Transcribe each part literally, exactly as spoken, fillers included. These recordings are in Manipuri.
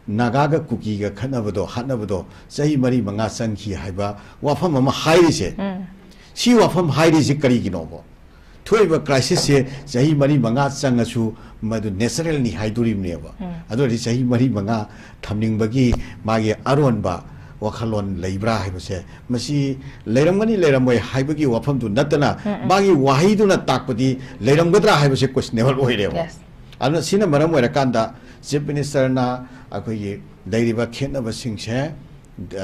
ꯅꯥꯒꯥꯒ ꯀꯨꯀꯤꯒ ꯈꯠꯅꯕꯗꯣ, ꯍꯥꯠꯅꯕꯗꯣ ꯆꯍꯤ ꯃꯔꯤ ꯃꯉꯥ ꯆꯪꯈꯤ ꯍꯥꯏꯕ ꯋꯥꯐꯝ ꯑꯃ ꯍꯥꯏꯔꯤꯁꯦ, ꯁꯤ ꯋꯥꯐꯝ ꯍꯥꯏꯔꯤꯁꯦ ꯀꯔꯤꯒꯤꯅꯣꯕ? ꯊꯣꯛꯏꯕ crisis-ꯁꯦ ꯆꯍꯤ ꯃꯔꯤ ꯃꯉꯥ ꯆꯪꯉꯁꯨ ꯃꯗꯨ natural-ꯅꯤ ꯍꯥꯏꯗꯣꯔꯤꯕꯅꯦꯕ꯫ ꯑꯗꯨ ꯑꯣꯏꯔꯗꯤ ꯆꯍꯤ ꯃꯔꯤ ꯃꯉꯥ ꯊꯝꯅꯤꯡꯕꯒꯤ ꯃꯥꯒꯤ ꯑꯔꯣꯟꯕ ꯋꯥꯈꯜꯂꯣꯟ ꯂꯩꯕ꯭ꯔꯥ ꯍꯥꯏꯕꯁꯦ, ꯃꯁꯤ ꯂꯩꯔꯝꯒꯅꯤ ꯂꯩꯔꯝꯃꯣꯏ ꯍꯥꯏꯕꯒꯤ ꯋꯥꯐꯝꯗꯨ ꯅꯠꯇꯅ, ꯃꯥꯒꯤ ꯋꯥꯍꯩꯗꯨꯅ ꯇꯥꯛꯄꯗꯤ ꯂꯩꯔꯝꯒꯗ꯭ꯔꯥ ꯍꯥꯏꯕꯁꯦ questionable ꯑꯣꯏꯔꯦꯕ꯫ Yes. ꯑꯗꯨꯅ ꯁꯤꯅ ꯃꯔꯝ ꯑꯣꯏꯔꯀꯥꯟꯗ Chief Minister-ꯅ ꯑꯩꯈꯣꯏꯒꯤ ꯂꯩꯔꯤꯕ ꯈꯦꯠꯅꯕꯁꯤꯡꯁꯦ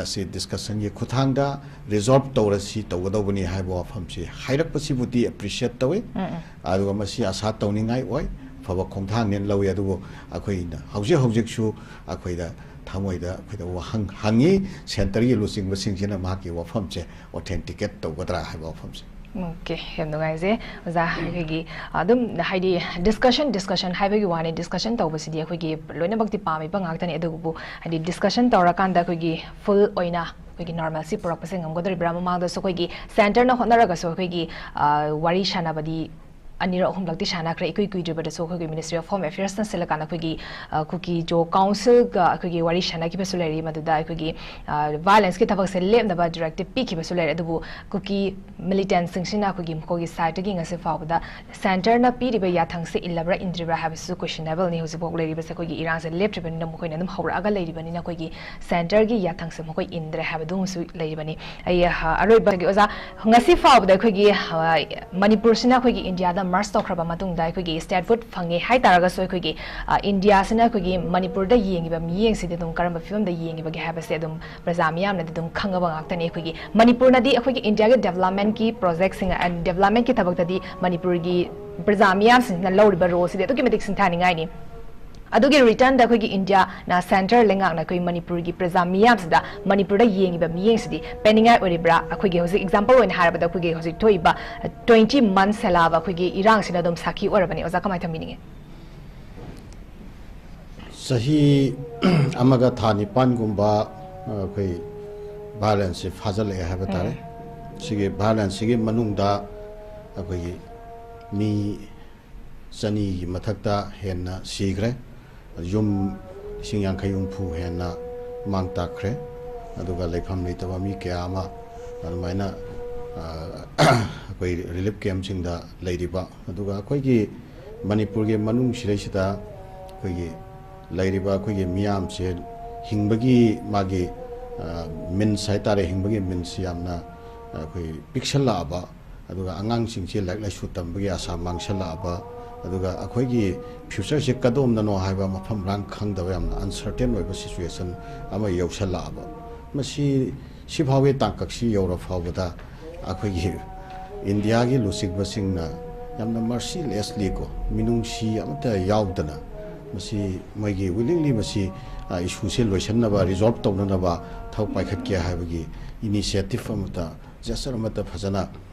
ꯑꯁꯤ discussion-ꯒꯤ ꯈꯨꯠꯊꯥꯡꯗ resolve ꯇꯧꯔꯁꯤ, ꯇꯧꯒꯗꯧꯕꯅꯤ ꯍꯥꯏꯕ ꯋꯥꯐꯝꯁꯤ ꯍꯥꯏꯔꯛꯄꯁꯤꯕꯨꯗꯤ appreciate ꯇꯧꯏ꯫ ꯑꯗꯨꯒ ꯃꯁꯤ ꯑꯁꯥ ꯇꯧꯅꯤꯡꯉꯥꯏ ꯑꯣꯏ, ꯐꯕ ꯈꯣꯡꯊꯥꯡꯅꯦꯅ ꯂꯧꯏ꯫ ꯑꯗꯨꯕꯨ ꯑꯩꯈꯣꯏꯅ ꯍꯧꯖꯤꯛ ꯍꯧꯖꯤꯛꯁꯨ ꯑꯩꯈꯣꯏꯗ ꯊꯃꯣꯏꯗ ꯑꯩꯈꯣꯏꯗ ꯋꯥꯍꯪ ꯍꯪꯉꯤ, centre-ꯒꯤ ꯂꯨꯆꯤꯡꯕꯁꯤꯡꯁꯤꯅ ꯃꯍꯥꯛꯀꯤ ꯋꯥꯐꯝꯁꯦ authenticate ꯇꯧꯒꯗ꯭ꯔꯥ ꯍꯥꯏꯕ ꯋꯥꯐꯝꯁꯦ꯫ Okay, ꯌꯥꯝ ꯅꯨꯡꯉꯥꯏꯖꯩ ꯑꯣꯖꯥ꯫ ꯑꯩꯈꯣꯏꯒꯤ ꯑꯗꯨꯝ ꯍꯥꯏꯗꯤ discussion, discussion ꯍꯥꯏꯕꯒꯤ ꯋꯥꯅꯤ, discussion ꯇꯧꯕꯁꯤꯗꯤ ꯑꯩꯈꯣꯏꯒꯤ ꯂꯣꯏꯅꯃꯛꯇꯤ ꯄꯥꯝꯃꯤꯕ ꯉꯥꯛꯇꯅꯤ꯫ ꯑꯗꯨꯕꯨ ꯍꯥꯏꯗꯤ discussion ꯇꯧꯔꯀꯥꯟꯗ ꯑꯩꯈꯣꯏꯒꯤ full ꯑꯣꯏꯅ ꯑꯩꯈꯣꯏꯒꯤ normalcy ꯄꯨꯔꯛꯄꯁꯦ ꯉꯝꯒꯗꯧꯔꯤꯕ꯭ꯔꯥ? ꯃꯃꯥꯡꯗꯁꯨ ꯑꯩꯈꯣꯏꯒꯤ centre-ꯅ ꯍꯣꯠꯅꯔꯒꯁꯨ ꯑꯩꯈꯣꯏꯒꯤ, ꯑ, ꯋꯥꯔꯤ ꯁꯥꯟꯅꯕꯗꯤ ꯑꯅꯤꯔꯛ ꯑꯍꯨꯝꯂꯛꯇꯤ ꯁꯥꯟꯅꯈ꯭ꯔꯦ꯫ ꯏꯀꯨꯏ ꯀꯨꯏꯗ꯭ꯔꯤꯕꯗꯁꯨ ꯑꯩꯈꯣꯏꯒꯤ Ministry of Home Affairs-ꯅ ꯁꯤꯜꯂꯀꯥꯟꯗ ꯑꯩꯈꯣꯏꯒꯤ, ꯑ, ꯀꯨꯀꯤ ꯖꯣ council-ꯒ ꯑꯩꯈꯣꯏꯒꯤ ꯋꯥꯔꯤ ꯁꯥꯟꯅꯈꯤꯕꯁꯨ ꯂꯩꯔꯤ꯫ ꯃꯗꯨꯗ ꯑꯩꯈꯣꯏꯒꯤ, ꯑ, violence-ꯀꯤ ꯊꯕꯛꯁꯦ ꯂꯦꯞꯅꯕ directive ꯄꯤꯈꯤꯕꯁꯨ ꯂꯩꯔꯦ꯫ ꯑꯗꯨꯕꯨ ꯀꯨꯀꯤ militant-ꯁꯤꯡꯁꯤꯅ ꯑꯩꯈꯣꯏꯒꯤ ꯃꯈꯣꯏꯒꯤ side-ꯇꯒꯤ ꯉꯁꯤ ꯐꯥꯎꯕꯗ centre-ꯅ ꯄꯤꯔꯤꯕ ꯌꯥꯊꯪꯁꯦ ꯏꯜꯂꯕ꯭ꯔꯥ ꯏꯟꯗ꯭ꯔꯤꯕ꯭ꯔꯥ ꯍꯥꯏꯕꯁꯤꯁꯨ questionable-ꯅꯤ꯫ ꯍꯧꯖꯤꯛꯐꯥꯎ ꯂꯩꯔꯤꯕꯁꯦ ꯑꯩꯈꯣꯏꯒꯤ ꯏꯔꯥꯡꯁꯦ ꯂꯦꯞꯇ꯭ꯔꯤꯕꯅꯤꯅ ꯃꯈꯣꯏꯅ ꯑꯗꯨꯝ ꯍꯧꯔꯛꯑꯒ ꯂꯩꯔꯤꯕꯅꯤꯅ ꯑꯩꯈꯣꯏꯒꯤ centre-ꯒꯤ ꯌꯥꯊꯪꯁꯦ ꯃꯈꯣꯏ ꯏꯟꯗ꯭ꯔꯦ ꯍꯥꯏꯕꯗꯨꯃꯁꯨ ꯂꯩꯔꯤꯕꯅꯤ꯫ ꯑꯩ, ꯑ, ꯑꯔꯣꯏꯕꯒꯤ ꯑꯣꯖꯥ, ꯉꯁꯤ ꯐꯥꯎꯕꯗ ꯑꯩꯈꯣꯏꯒꯤ, ꯑ, ꯃꯅꯤꯄꯨꯔꯁꯤꯅ ꯑꯩꯈꯣꯏꯒꯤ ꯏꯟꯗꯤꯌꯥꯗ merge ꯇꯧꯈ꯭ꯔꯕ ꯃꯇꯨꯡꯗ ꯑꯩꯈꯣꯏꯒꯤ statehood ꯐꯪꯉꯦ ꯍꯥꯏ ꯇꯥꯔꯒꯁꯨ ꯑꯩꯈꯣꯏꯒꯤ, ꯑ, ꯏꯟꯗꯤꯌꯥꯁꯤꯅ ꯑꯩꯈꯣꯏꯒꯤ ꯃꯅꯤꯄꯨꯔꯗ ꯌꯦꯡꯉꯤꯕ ꯃꯤꯠꯌꯦꯡꯁꯤꯗꯤ ꯑꯗꯨꯝ ꯀꯔꯝꯕ ꯐꯤꯕꯝꯗ ꯌꯦꯡꯉꯤꯕꯒꯦ ꯍꯥꯏꯕꯁꯦ ꯑꯗꯨꯝ ꯄ꯭ꯔꯖꯥ ꯃꯤꯌꯥꯝꯅꯗꯤ ꯑꯗꯨꯝ ꯈꯪꯉꯕ ꯉꯥꯛꯇꯅꯤ꯫ ꯑꯩꯈꯣꯏꯒꯤ ꯃꯅꯤꯄꯨꯔꯅꯗꯤ ꯑꯩꯈꯣꯏꯒꯤ ꯏꯟꯗꯤꯌꯥꯒꯤ development-ꯀꯤ project-ꯁꯤꯡ and development-ꯀꯤ ꯊꯕꯛꯇꯗꯤ ꯃꯅꯤꯄꯨꯔꯒꯤ ꯄ꯭ꯔꯖꯥ ꯃꯤꯌꯥꯝꯁꯤꯡꯁꯤꯅ ꯂꯧꯔꯤꯕ role-ꯁꯤꯗꯤ ꯑꯗꯨꯛꯀꯤ ꯃꯇꯤꯛ ꯁꯤꯡꯊꯥꯅꯤꯡꯉꯥꯏꯅꯤ꯫ ꯑꯗꯨꯒꯤ return-ꯗ ꯑꯩꯈꯣꯏꯒꯤ ꯏꯟꯗꯤꯌꯥꯅ centre ꯂꯩꯉꯥꯛꯅ ꯑꯩꯈꯣꯏ ꯃꯅꯤꯄꯨꯔꯒꯤ ꯄ꯭ꯔꯖꯥ ꯃꯤꯌꯥꯝꯁꯤꯗ ꯃꯅꯤꯄꯨꯔꯗ ꯌꯦꯡꯉꯤꯕ ꯃꯤꯠꯌꯦꯡꯁꯤꯗꯤ ꯄꯦꯟꯅꯤꯡꯉꯥꯏ ꯑꯣꯏꯔꯤꯕ꯭ꯔꯥ? ꯑꯩꯈꯣꯏꯒꯤ ꯍꯧꯖꯤꯛ example ꯑꯣꯏꯅ ꯍꯥꯏꯔꯕꯗ ꯑꯩꯈꯣꯏꯒꯤ ꯍꯧꯖꯤꯛ ꯊꯣꯛꯏꯕ twenty months ꯍꯦꯜꯂꯛꯑꯕ ꯑꯩꯈꯣꯏꯒꯤ ꯏꯔꯥꯡꯁꯤꯅ ꯑꯗꯨꯝ ꯁꯥꯈꯤ ꯑꯣꯏꯔꯕꯅꯤ꯫ ꯑꯣꯖꯥ ꯀꯃꯥꯏꯅ ꯊꯝꯕꯤꯅꯤꯡꯉꯤ? ꯆꯍꯤ ꯑꯃꯒ ꯊꯥ ꯅꯤꯄꯥꯟꯒꯨꯝꯕ, ꯑ, ꯑꯩꯈꯣꯏ violence-ꯁꯦ ꯐꯥꯖꯤꯜꯂꯛꯑꯦ ꯍꯥꯏꯕ ꯇꯥꯔꯦ꯫ ꯁꯤꯒꯤ violence-ꯁꯤꯒꯤ ꯃꯅꯨꯡꯗ ꯑꯩꯈꯣꯏꯒꯤ ꯃꯤ ꯆꯅꯤꯒꯤ ꯃꯊꯛꯇ ꯍꯦꯟꯅ ꯁꯤꯈ꯭ꯔꯦ꯫ ꯌꯨꯝ ꯂꯤꯁꯤꯡ ꯌꯥꯡꯈꯩ ꯍꯨꯝꯐꯨ ꯍꯦꯟꯅ ꯃꯥꯡ ꯇꯥꯛꯈ꯭ꯔꯦ꯫ ꯑꯗꯨꯒ ꯂꯩꯐꯝ ꯂꯩꯇꯕ ꯃꯤ ꯀꯌꯥ ꯑꯃ ꯑꯗꯨꯃꯥꯏꯅ, ꯑ, ꯑꯩꯈꯣꯏ ꯔꯤꯂꯤꯐ ꯀꯦꯝꯞꯁꯤꯡꯗ ꯂꯩꯔꯤꯕ, ꯑꯗꯨꯒ ꯑꯩꯈꯣꯏꯒꯤ ꯃꯅꯤꯄꯨꯔꯒꯤ ꯃꯅꯨꯡ ꯁꯤꯗꯩꯁꯤꯗ ꯑꯩꯈꯣꯏꯒꯤ ꯂꯩꯔꯤꯕ ꯑꯩꯈꯣꯏꯒꯤ ꯃꯤꯌꯥꯝꯁꯦ ꯍꯤꯡꯕꯒꯤ ꯃꯥꯒꯤ, ꯑ, ꯃꯤꯟꯁ ꯍꯥꯏꯇꯥꯔꯦ, ꯍꯤꯡꯕꯒꯤ ꯃꯤꯟꯁ ꯌꯥꯝꯅ ꯑꯩꯈꯣꯏ ꯄꯤꯛꯁꯜꯂꯛꯑꯕ, ꯑꯗꯨꯒ ꯑꯉꯥꯡꯁꯤꯡꯁꯤ ꯂꯥꯏꯔꯤꯛ ꯂꯥꯏꯁꯨ ꯇꯝꯕꯒꯤ ꯑꯥꯁꯥ ꯃꯥꯡꯁꯜꯂꯛꯑꯕ, ꯑꯗꯨꯒ ꯑꯩꯈꯣꯏꯒꯤ ꯐ꯭ꯌꯨꯆꯔꯁꯦ ꯀꯗꯣꯝꯗꯅꯣ ꯍꯥꯏꯕ ꯃꯐꯝ ꯃꯔꯥꯡ ꯈꯪꯗꯕ, ꯌꯥꯝꯅ ꯑꯟꯁꯔꯇꯦꯟ ꯑꯣꯏꯕ ꯁꯤꯆꯨꯋꯦꯁꯟ ꯑꯃ ꯌꯧꯁꯜꯂꯛꯑꯕ꯫ ꯃꯁꯤ, ꯁꯤꯐꯥꯎꯒꯤ ꯇꯥꯡꯀꯛꯁꯤ ꯌꯧꯔ ꯐꯥꯎꯕꯗ ꯑꯩꯈꯣꯏꯒꯤ ꯏꯟꯗꯤꯌꯥꯒꯤ ꯂꯨꯆꯤꯡꯕꯁꯤꯡꯅ ꯌꯥꯝꯅ ꯃꯔꯁꯤꯂꯦꯁꯂꯤ ꯀꯣ, ꯃꯤꯅꯨꯡꯁꯤ ꯑꯃꯠꯇ ꯌꯥꯎꯗꯅ ꯃꯁꯤ ꯃꯣꯏꯒꯤ ꯋꯤꯂꯤꯡꯂꯤ ꯃꯁꯤ, ꯑ, ꯏꯁꯨꯁꯦ ꯂꯣꯏꯁꯤꯟꯅꯕ, ꯔꯤꯖꯣꯜꯕ ꯇꯧꯅꯅꯕ ꯊꯕꯛ ꯄꯥꯏꯈꯠꯀꯦ ꯍꯥꯏꯕꯒꯤ ꯏꯅꯤꯁꯤꯌꯦꯇꯤꯞ ꯑꯃꯠꯇ, ꯖꯦꯁꯆꯔ ꯑꯃꯠꯇ ꯐꯖꯅ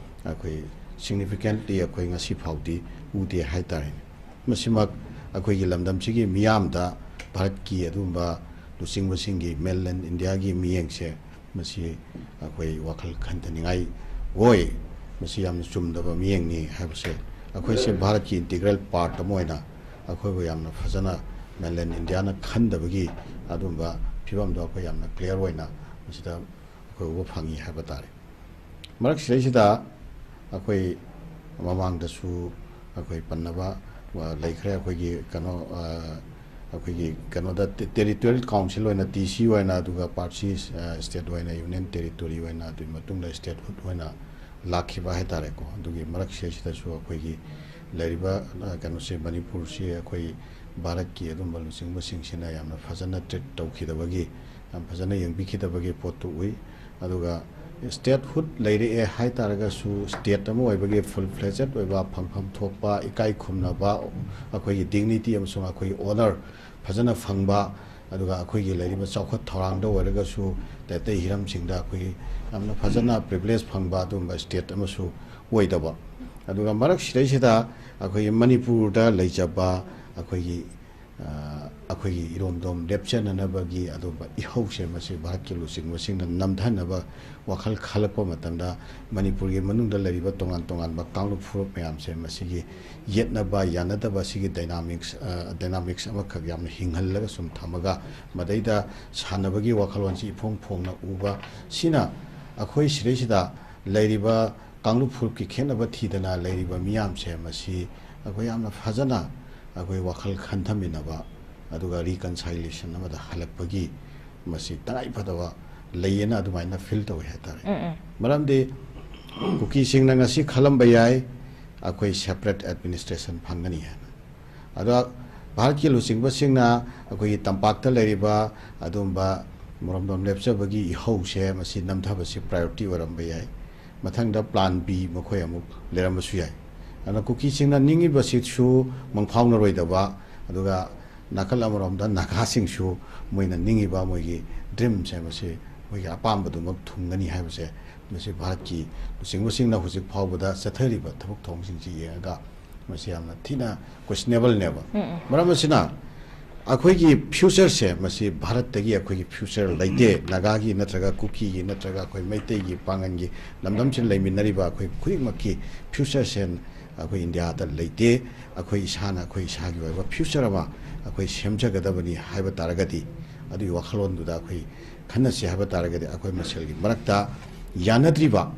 ꯑꯩꯈꯣꯏ ꯁꯤꯒꯅꯤꯐꯤꯀꯦꯟꯠꯂꯤ ꯑꯩꯈꯣꯏ ꯉꯁꯤ ꯐꯥꯎꯗꯤ ꯎꯗꯦ ꯍꯥꯏꯇꯥꯔꯦꯅꯦ꯫ ꯃꯁꯤꯃꯛ ꯑꯩꯈꯣꯏꯒꯤ ꯂꯝꯗꯝꯁꯤꯒꯤ ꯃꯤꯌꯥꯝꯗ, ꯚꯥꯔꯠꯀꯤ ꯑꯗꯨꯒꯨꯝꯕ ꯂꯨꯆꯤꯡꯕꯁꯤꯡꯒꯤ, ꯃꯦꯟꯂꯦꯟ ꯏꯟꯗꯤꯌꯥꯒꯤ ꯃꯤꯠꯌꯦꯡꯁꯦ, ꯃꯁꯤ ꯑꯩꯈꯣꯏ ꯋꯥꯈꯜ ꯈꯟꯊꯅꯤꯡꯉꯥꯏ ꯑꯣꯏ꯫ ꯃꯁꯤ ꯌꯥꯝꯅ ꯆꯨꯝꯗꯕ ꯃꯤꯠꯌꯦꯡꯅꯤ ꯍꯥꯏꯕꯁꯦ ꯑꯩꯈꯣꯏꯁꯦ ꯚꯥꯔꯠꯀꯤ ꯏꯟꯇꯤꯒ꯭ꯔꯦꯜ ꯄꯥꯔꯠ ꯑꯃ ꯑꯣꯏꯅ ꯑꯩꯈꯣꯏꯕꯨ ꯌꯥꯝꯅ ꯐꯖꯅ ꯃꯦꯟꯂꯦꯟ ꯏꯟꯗꯤꯌꯥꯅ ꯈꯟꯗꯕꯒꯤ ꯑꯗꯨꯒꯨꯝꯕ ꯐꯤꯕꯝꯗꯣ ꯑꯩꯈꯣꯏ ꯌꯥꯝꯅ ꯀ꯭ꯂꯤꯌꯥꯔ ꯑꯣꯏꯅ ꯃꯁꯤꯗ ꯑꯩꯈꯣꯏ ꯎꯕ ꯐꯪꯉꯤ ꯍꯥꯏꯕ ꯇꯥꯔꯦ꯫ ꯃꯔꯛꯁꯤꯗꯩꯁꯤꯗ ꯑꯩꯈꯣꯏ ꯃꯃꯥꯡꯗꯁꯨ ꯑꯩꯈꯣꯏ ꯄꯟꯅꯕ, ꯑ, ꯂꯩꯈ꯭ꯔꯦ꯫ ꯑꯩꯈꯣꯏꯒꯤ ꯀꯩꯅꯣ, ꯑ, ꯑꯩꯈꯣꯏꯒꯤ ꯀꯩꯅꯣꯗ ꯇꯦ-, ꯇꯦꯔꯤꯇꯣꯔꯤꯌꯦꯜ ꯀꯥꯎꯟꯁꯤꯜ ꯑꯣꯏꯅ, ꯇꯤ ꯁꯤ ꯑꯣꯏꯅ, ꯑꯗꯨꯒ ꯄꯥꯔꯠꯁꯤ, ꯑ, ꯁ꯭ꯇꯦꯠ ꯑꯣꯏꯅ, ꯌꯨꯅꯤꯌꯟ ꯇꯦꯔꯤꯇꯣꯔꯤ ꯑꯣꯏꯅ, ꯑꯗꯨꯒꯤ ꯃꯇꯨꯡꯗ ꯁ꯭ꯇꯦꯠꯍꯨꯗ ꯑꯣꯏꯅ ꯂꯥꯛꯈꯤꯕ ꯍꯥꯏꯇꯥꯔꯦꯀꯣ꯫ ꯑꯗꯨꯒꯤ ꯃꯔꯛꯁꯤꯗꯩꯁꯤꯗꯁꯨ ꯑꯩꯈꯣꯏꯒꯤ ꯂꯩꯔꯤꯕ, ꯑ, ꯀꯩꯅꯣꯁꯦ, ꯃꯅꯤꯄꯨꯔꯁꯤ ꯑꯩꯈꯣꯏ ꯚꯥꯔꯠꯀꯤ ꯑꯗꯨꯝꯕ ꯂꯨꯆꯤꯡꯕꯁꯤꯡꯁꯤꯅ ꯌꯥꯝꯅ ꯐꯖꯅ ꯇ꯭ꯔꯤꯠ ꯇꯧꯈꯤꯗꯕꯒꯤ, ꯌꯥꯝ ꯐꯖꯅ ꯌꯦꯡꯕꯤꯈꯤꯗꯕꯒꯤ ꯄꯣꯠꯇꯨ ꯎꯏ꯫ ꯑꯗꯨꯒ ꯁ꯭ꯇꯦꯠꯍꯨꯗ ꯂꯩꯔꯛꯑꯦ ꯍꯥꯏ ꯇꯥꯔꯒꯁꯨ, ꯁ꯭ꯇꯦꯠ ꯑꯃ ꯑꯣꯏꯕꯒꯤ ꯐꯨꯜ ꯐ꯭ꯂꯦꯖꯦꯗ ꯑꯣꯏꯕ, ꯐꯪꯐꯝ ꯊꯣꯛꯄ, ꯏꯀꯥꯏ ꯈꯨꯝꯅꯕ, ꯑꯩꯈꯣꯏꯒꯤ ꯗꯤꯒꯅꯤꯇꯤ ꯑꯃꯁꯨꯡ ꯑꯩꯈꯣꯏꯒꯤ ꯑꯣꯅꯔ ꯐꯖꯅ ꯐꯪꯕ, ꯑꯗꯨꯒ ꯑꯩꯈꯣꯏꯒꯤ ꯂꯩꯔꯤꯕ ꯆꯥꯎꯈꯠ ꯊꯧꯔꯥꯡꯗ ꯑꯣꯏꯔꯒꯁꯨ, ꯑꯇꯩ ꯑꯇꯩ ꯍꯤꯔꯝꯁꯤꯡꯗ ꯑꯩꯈꯣꯏꯒꯤ ꯌꯥꯝꯅ ꯐꯖꯅ ꯄ꯭ꯔꯤꯚꯤꯂꯦꯖ ꯐꯪꯕ ꯑꯗꯨꯒꯨꯝꯕ ꯁ꯭ꯇꯦꯠ ꯑꯃꯁꯨ ꯑꯣꯏꯗꯕ꯫ ꯑꯗꯨꯒ ꯃꯔꯛꯁꯤꯗꯩꯁꯤꯗ ꯑꯩꯈꯣꯏꯒꯤ ꯃꯅꯤꯄꯨꯔꯗ ꯂꯩꯖꯕ ꯑꯩꯈꯣꯏꯒꯤ ꯑꯩꯈꯣꯏꯒꯤ ꯏꯔꯣꯝꯗꯣꯝ ꯂꯦꯞꯆꯅꯅꯕꯒꯤ ꯑꯗꯨꯒꯨꯝꯕ ꯏꯍꯧꯁꯦ ꯃꯁꯤ ꯚꯥꯔꯠꯀꯤ ꯂꯨꯆꯤꯡꯕꯁꯤꯡꯅ ꯅꯝꯊꯅꯕ ꯋꯥꯈꯜ ꯈꯜꯂꯛꯄ ꯃꯇꯝꯗ, ꯃꯅꯤꯄꯨꯔꯒꯤ ꯃꯅꯨꯡꯗ ꯂꯩꯔꯤꯕ ꯇꯣꯉꯥꯟ ꯇꯣꯉꯥꯟꯕ ꯀꯥꯡꯂꯨꯞ ꯐꯨꯔꯨꯞ ꯃꯌꯥꯝꯁꯦ ꯃꯁꯤꯒꯤ ꯌꯦꯠꯅꯕ ꯌꯥꯅꯗꯕ ꯁꯤꯒꯤ ꯗꯥꯏꯅꯥꯃꯤꯛꯁ, ꯗꯥꯏꯅꯥꯃꯤꯛꯁ ꯑꯃꯈꯛ ꯌꯥꯝꯅ ꯍꯤꯡꯍꯜꯂꯒ ꯁꯨꯝ ꯊꯝꯃꯒ, ꯃꯗꯩꯗ ꯁꯥꯟꯅꯕꯒꯤ ꯋꯥꯈꯜꯂꯣꯟꯁꯤ ꯏꯐꯣꯡ ꯐꯣꯡꯅ ꯎꯕ, ꯁꯤꯅ ꯑꯩꯈꯣꯏ ꯁꯤꯗꯩꯁꯤꯗ ꯂꯩꯔꯤꯕ ꯀꯥꯡꯂꯨꯞ ꯐꯨꯔꯨꯞꯀꯤ ꯈꯦꯠꯅꯕ ꯊꯤꯗꯅ ꯂꯩꯔꯤꯕ ꯃꯤꯌꯥꯝꯁꯦ ꯃꯁꯤ ꯑꯩꯈꯣꯏ ꯌꯥꯝꯅ ꯐꯖꯅ ꯑꯩꯈꯣꯏ ꯋꯥꯈꯜ ꯈꯟꯊꯃꯤꯟꯅꯕ, ꯑꯗꯨꯒ ꯔꯤꯀꯟꯁꯥꯏꯂꯦꯁꯟ ꯑꯃꯗ ꯍꯜꯂꯛꯄꯒꯤ ꯃꯁꯤ ꯇꯉꯥꯏ ꯐꯗꯕ ꯂꯩꯌꯦꯅ ꯑꯗꯨꯃꯥꯏꯅ ꯐꯤꯜ ꯇꯧꯋꯦ ꯍꯥꯏꯇꯥꯔꯦ꯫ ꯎꯝ, ꯎꯝ꯫ ꯃꯔꯝꯗꯤ ꯀꯨꯀꯤꯁꯤꯡꯅ ꯉꯁꯤ ꯈꯜꯂꯝꯕ ꯌꯥꯏ, ꯑꯩꯈꯣꯏ ꯁꯦꯄꯔꯦꯠ ꯑꯦꯗꯃꯤꯅꯤꯁꯇ꯭ꯔꯦꯁꯟ ꯐꯪꯒꯅꯤ ꯍꯥꯏꯅ꯫ ꯑꯗꯣ ꯚꯥꯔꯠꯀꯤ ꯂꯨꯆꯤꯡꯕꯁꯤꯡꯅ ꯑꯩꯈꯣꯏꯒꯤ ꯇꯝꯄꯥꯛꯇ ꯂꯩꯔꯤꯕ ꯑꯗꯨꯒꯨꯝꯕ ꯃꯔꯣꯝꯗꯣꯝ ꯂꯦꯞꯆꯕꯒꯤ ꯏꯍꯧꯁꯦ ꯃꯁꯤ ꯅꯝꯊꯕꯁꯤ ꯄ꯭ꯔꯥꯏꯌꯣꯔꯤꯇꯤ ꯑꯣꯏꯔꯝꯕ ꯌꯥꯏ꯫ ꯃꯊꯪꯗ ꯄ꯭ꯂꯥꯟ ꯕꯤ ꯃꯈꯣꯏ ꯑꯃꯨꯛ ꯂꯩꯔꯝꯕꯁꯨ ꯌꯥꯏ꯫ ꯑꯗꯨꯅ ꯀꯨꯀꯤꯁꯤꯡꯅ ꯅꯤꯡꯉꯤꯕꯁꯤꯁꯨ ꯃꯪꯐꯥꯎꯅꯔꯣꯏꯗꯕ, ꯑꯗꯨꯒ ꯅꯥꯀꯜ ꯑꯃꯔꯣꯝꯗ ꯅꯥꯒꯥꯁꯤꯡꯁꯨ ꯃꯣꯏꯅ ꯅꯤꯡꯉꯤꯕ ꯃꯣꯏꯒꯤ ꯗ꯭ꯔꯤꯝꯁꯦ ꯃꯁꯤ ꯃꯣꯏꯒꯤ ꯑꯄꯥꯝꯕꯗꯨꯃꯛ ꯊꯨꯡꯒꯅꯤ ꯍꯥꯏꯕꯁꯦ ꯃꯁꯤ ꯚꯥꯔꯠꯀꯤ ꯂꯨꯆꯤꯡꯕꯁꯤꯡꯅ ꯍꯧꯖꯤꯛ ꯐꯥꯎꯕꯗ ꯆꯠꯊꯔꯤꯕ ꯊꯕꯛ ꯊꯧꯔꯝꯁꯤꯡꯁꯤ ꯌꯦꯡꯉꯒ ꯃꯁꯤ ꯌꯥꯝꯅ ꯊꯤꯅ ꯀꯣꯏꯁꯅꯦꯕꯜꯅꯦꯕ꯫ ꯎꯝ, ꯎꯝ꯫ ꯃꯔꯝ ꯑꯁꯤꯅ ꯑꯩꯈꯣꯏꯒꯤ ꯐ꯭ꯌꯨꯆꯔꯁꯦ ꯃꯁꯤ ꯚꯥꯔꯠꯇꯒꯤ ꯑꯩꯈꯣꯏꯒꯤ ꯐ꯭ꯌꯨꯆꯔ ꯂꯩꯇꯦ, ꯅꯥꯒꯥꯒꯤ ꯅꯠꯇ꯭ꯔꯒ ꯀꯨꯀꯤꯒꯤ ꯅꯠꯇ꯭ꯔꯒ ꯑꯩꯈꯣꯏ ꯃꯩꯇꯩꯒꯤ ꯄꯥꯉꯟꯒꯤ ꯂꯝꯗꯝꯁꯤꯗ ꯂꯩꯃꯤꯟꯅꯔꯤꯕ ꯑꯩꯈꯣꯏ ꯈꯨꯗꯤꯡꯃꯛꯀꯤ ꯐ꯭ꯌꯨꯆꯔꯁꯦ ꯑꯩꯈꯣꯏ ꯏꯟꯗꯤꯌꯥꯗ ꯂꯩꯇꯦ꯫ ꯑꯩꯈꯣꯏ ꯏꯁꯥꯅ ꯑꯩꯈꯣꯏ ꯏꯁꯥꯒꯤ ꯑꯣꯏꯕ ꯐ꯭ꯌꯨꯆꯔ ꯑꯃ ꯑꯩꯈꯣꯏ ꯁꯦꯝꯖꯒꯗꯕꯅꯤ ꯍꯥꯏꯕ ꯇꯥꯔꯒꯗꯤ, ꯑꯗꯨꯒꯤ ꯋꯥꯈꯜꯂꯣꯟꯗꯨꯗ ꯑꯩꯈꯣꯏ ꯈꯟꯅꯁꯤ ꯍꯥꯏꯕ ꯇꯥꯔꯒꯗꯤ, ꯑꯩꯈꯣꯏ ꯃꯁꯦꯜꯒꯤ ꯃꯔꯛꯇ ꯌꯥꯅꯗ꯭ꯔꯤꯕ,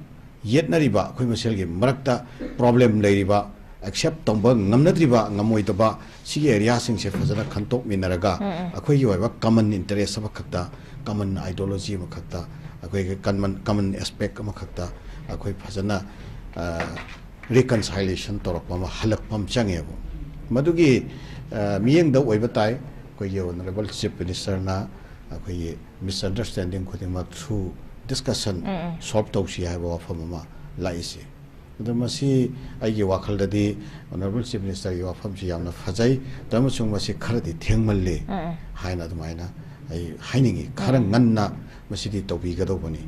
ꯌꯦꯠꯅꯔꯤꯕ, ꯑꯩꯈꯣꯏ ꯃꯁꯦꯜꯒꯤ ꯃꯔꯛꯇ ꯄ꯭ꯔꯣꯕ꯭ꯂꯦꯝ ꯂꯩꯔꯤꯕ, ꯑꯦꯛꯁꯦꯞ ꯇꯧꯕ ꯉꯝꯅꯗ꯭ꯔꯤꯕ, ꯉꯝꯃꯣꯏꯗꯕ, ꯁꯤꯒꯤ ꯑꯦꯔꯤꯌꯥꯁꯤꯡꯁꯦ ꯐꯖꯅ ꯈꯟꯇꯣꯛꯃꯤꯟꯅꯔꯒ, ꯎꯝ, ꯎꯝ꯫ ꯑꯩꯈꯣꯏꯒꯤ ꯑꯣꯏꯕ ꯀꯃꯟ ꯏꯟꯇꯔꯦꯁ ꯑꯃꯈꯛꯇ, ꯀꯃꯟ ꯑꯥꯏꯗꯤꯌꯣꯂꯣꯖꯤ ꯑꯃꯈꯛꯇ, ꯑꯩꯈꯣꯏꯒꯤ ꯀꯃꯟ, ꯀꯃꯟ ꯑꯦꯁꯄꯦꯛ ꯑꯃꯈꯛꯇ ꯑꯩꯈꯣꯏ ꯐꯖꯅ, ꯑ, ꯔꯤꯀꯟꯁꯥꯏꯂꯦꯁꯟ ꯇꯧꯔꯛꯄ ꯑꯃ, ꯍꯜꯂꯛꯄ ꯑꯃ ꯆꯪꯉꯦꯕ꯫ ꯃꯗꯨꯒꯤ, ꯑ, ꯃꯤꯠꯌꯦꯡꯗ ꯑꯣꯏꯕ ꯇꯥꯏ ꯑꯩꯈꯣꯏꯒꯤ ꯑꯣꯅꯔꯦꯕꯜ ꯆꯤꯐ ꯃꯤꯅꯤꯁꯇꯔꯅ ꯑꯩꯈꯣꯏꯒꯤ ꯃꯤꯁꯑꯟꯗꯔꯁꯇꯦꯟꯗꯤꯡ ꯈꯨꯗꯤꯡꯃꯛ through discussion ꯎꯝ, ꯎꯝ꯫ ꯁꯣꯜꯕ ꯇꯧꯁꯤ ꯍꯥꯏꯕ ꯋꯥꯐꯝ ꯑꯃ ꯂꯥꯛꯏꯁꯦ꯫ ꯑꯗꯣ ꯃꯁꯤ ꯑꯩꯒꯤ ꯋꯥꯈꯜꯗꯗꯤ ꯑꯣꯅꯔꯦꯕꯜ ꯆꯤꯐ ꯃꯤꯅꯤꯁꯇꯔꯒꯤ ꯋꯥꯐꯝꯁꯤ ꯌꯥꯝꯅ ꯐꯖꯩ, ꯑꯗꯣ ꯑꯃꯁꯨꯡ ꯃꯁꯤ ꯈꯔꯗꯤ ꯊꯦꯡꯃꯜꯂꯦ ꯎꯝ, ꯎꯝ꯫ ꯍꯥꯏꯅ ꯑꯗꯨꯃꯥꯏꯅ ꯑꯩ ꯍꯥꯏꯅꯤꯡꯉꯤ꯫ ꯈꯔ ꯎꯝ꯫ ꯉꯟꯅ ꯃꯁꯤꯗꯤ ꯇꯧꯕꯤꯒꯗꯧꯕꯅꯤ꯫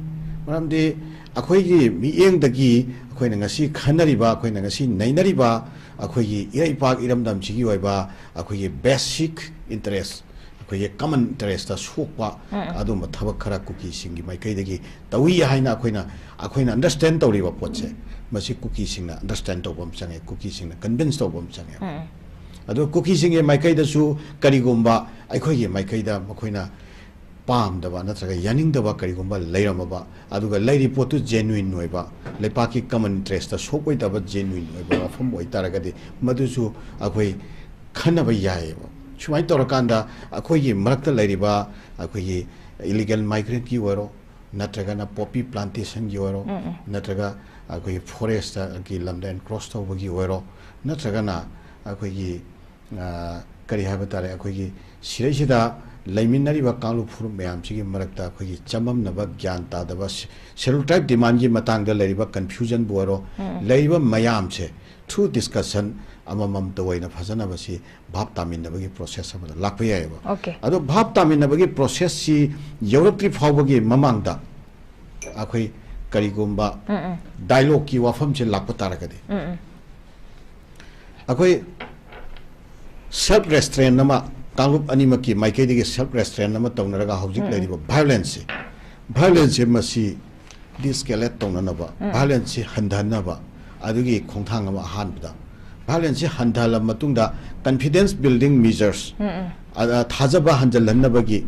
ꯃꯔꯝꯗꯤ ꯑꯩꯈꯣꯏꯒꯤ ꯃꯤꯠꯌꯦꯡꯗꯒꯤ ꯑꯩꯈꯣꯏꯅ ꯉꯁꯤ ꯈꯟꯅꯔꯤꯕ, ꯑꯩꯈꯣꯏꯅ ꯉꯁꯤ ꯅꯩꯅꯔꯤꯕ ꯑꯩꯈꯣꯏꯒꯤ ꯏꯔꯩꯄꯥꯛ ꯏꯔꯝꯗꯝꯁꯤꯒꯤ ꯑꯣꯏꯕ ꯑꯩꯈꯣꯏꯒꯤ basic interest, ꯑꯩꯈꯣꯏꯒꯤ common interest ꯁꯣꯛꯄ ꯑꯗꯨꯝꯕ ꯊꯕꯛ ꯈꯔ ꯀꯨꯀꯤꯁꯤꯡꯒꯤ ꯃꯥꯏꯀꯩꯗꯒꯤ ꯇꯧꯏ ꯍꯥꯏꯅ ꯑꯩꯈꯣꯏꯅ, ꯑꯩꯈꯣꯏꯅ understand ꯇꯧꯔꯤꯕ ꯄꯣꯠꯁꯦ, ꯃꯁꯤ ꯀꯨꯀꯤꯁꯤꯡꯅ understand ꯇꯧꯕ ꯑꯃ ꯆꯪꯉꯦ, ꯀꯨꯀꯤꯁꯤꯡꯅ convince ꯇꯧꯕ ꯑꯃ ꯆꯪꯉꯦ꯫ ꯑꯗꯨꯒ ꯀꯨꯀꯤꯁꯤꯡꯒꯤ ꯃꯥꯏꯀꯩꯗꯁꯨ ꯀꯔꯤꯒꯨꯝꯕ ꯑꯩꯈꯣꯏꯒꯤ ꯃꯥꯏꯀꯩꯗ ꯃꯈꯣꯏꯅ ꯄꯥꯝꯗꯕ ꯅꯠꯇ꯭ꯔꯒ ꯌꯥꯅꯤꯡꯗꯕ ꯀꯔꯤꯒꯨꯝꯕ ꯂꯩꯔꯝꯃꯕ, ꯑꯗꯨꯒ ꯂꯩꯔꯤꯕ ꯄꯣꯠꯇꯨ genuine ꯑꯣꯏꯕ, ꯂꯩꯄꯥꯛꯀꯤ common interest ꯁꯣꯛꯑꯣꯏꯗꯕ genuine ꯑꯣꯏꯕ ꯋꯥꯐꯝ ꯑꯣꯏꯇꯥꯔꯒꯗꯤ, ꯃꯗꯨꯁꯨ ꯑꯩꯈꯣꯏ ꯈꯟꯅꯕ ꯌꯥꯏꯑꯕ꯫ ꯁꯨꯃꯥꯏꯅ ꯇꯧꯔꯀꯥꯟꯗ ꯑꯩꯈꯣꯏꯒꯤ ꯃꯔꯛꯇ ꯂꯩꯔꯤꯕ ꯑꯩꯈꯣꯏꯒꯤ illegal migrant ꯀꯤ ꯑꯣꯏꯔꯣ, ꯅꯠꯇ꯭ꯔꯒꯅ poppy plantation ꯒꯤ ꯑꯣꯏꯔꯣ, ꯅꯠꯇ꯭ꯔꯒ ꯑꯩꯈꯣꯏꯒꯤ forest ꯀꯤ ꯂꯝꯗ encroach ꯇꯧꯕꯒꯤ ꯑꯣꯏꯔꯣ, ꯅꯠꯇ꯭ꯔꯒꯅ ꯑꯩꯈꯣꯏꯒꯤ, ꯑ, ꯀꯔꯤ ꯍꯥꯏꯕ ꯇꯥꯔꯦ, ꯑꯩꯈꯣꯏꯒꯤ ꯁꯤꯗꯩꯁꯤꯗ ꯂꯩꯃꯤꯟꯅꯔꯤꯕ ꯀꯥꯡꯂꯨꯞ ꯐꯨꯔꯨꯞ ꯃꯌꯥꯝꯁꯤꯒꯤ ꯃꯔꯛꯇ ꯑꯩꯈꯣꯏꯒꯤ ꯆꯃꯝꯅꯕ, ꯒ꯭ꯌꯥꯟ ꯇꯥꯗꯕ, ꯁꯦ-, schedule tribe demand ꯀꯤ ꯃꯇꯥꯡꯗ ꯂꯩꯔꯤꯕ confusion ꯕꯨ ꯑꯣꯏꯔꯣ, ꯂꯩꯔꯤꯕ ꯃꯌꯥꯝꯁꯦ through discussion ꯑꯃꯃꯝꯇ ꯑꯣꯏꯅ ꯐꯖꯅ ꯃꯁꯤ ꯚꯥꯞ ꯇꯥꯃꯤꯟꯅꯕꯒꯤ process ꯑꯃꯗ ꯂꯥꯛꯄ ꯌꯥꯏꯑꯕ꯫ Okay. ꯑꯗꯣ ꯚꯥꯞ ꯇꯥꯃꯤꯟꯅꯕꯒꯤ process ꯁꯤ ꯌꯧꯔꯛꯇ꯭ꯔꯤ ꯐꯥꯎꯕꯒꯤ ꯃꯃꯥꯡꯗ ꯑꯩꯈꯣꯏ ꯀꯔꯤꯒꯨꯝꯕ dialogue ꯀꯤ ꯋꯥꯐꯝꯁꯦ ꯂꯥꯛꯄ ꯇꯥꯔꯒꯗꯤ, ꯑꯩꯈꯣꯏ self restraint ꯑꯃ, ꯀꯥꯡꯂꯨꯞ ꯑꯅꯤꯃꯛꯀꯤ ꯃꯥꯏꯀꯩꯗꯒꯤ self restraint ꯑꯃ ꯇꯧꯅꯔꯒ ꯍꯧꯖꯤꯛ ꯂꯩꯔꯤꯕ violence ꯁꯦ, violence ꯁꯦ ꯃꯁꯤ de-escalate ꯇꯧꯅꯅꯕ, violence ꯁꯤ ꯍꯟꯊꯍꯟꯅꯕ ꯑꯗꯨꯒꯤ ꯈꯣꯡꯊꯥꯡ ꯑꯃ, ꯑꯍꯥꯟꯕꯗ violence ꯁꯤ ꯍꯟꯊꯍꯜꯂꯕ ꯃꯇꯨꯡꯗ confidence building measures, ꯑ, ꯊꯥꯖꯕ ꯍꯟꯖꯤꯜꯍꯟꯅꯕꯒꯤ,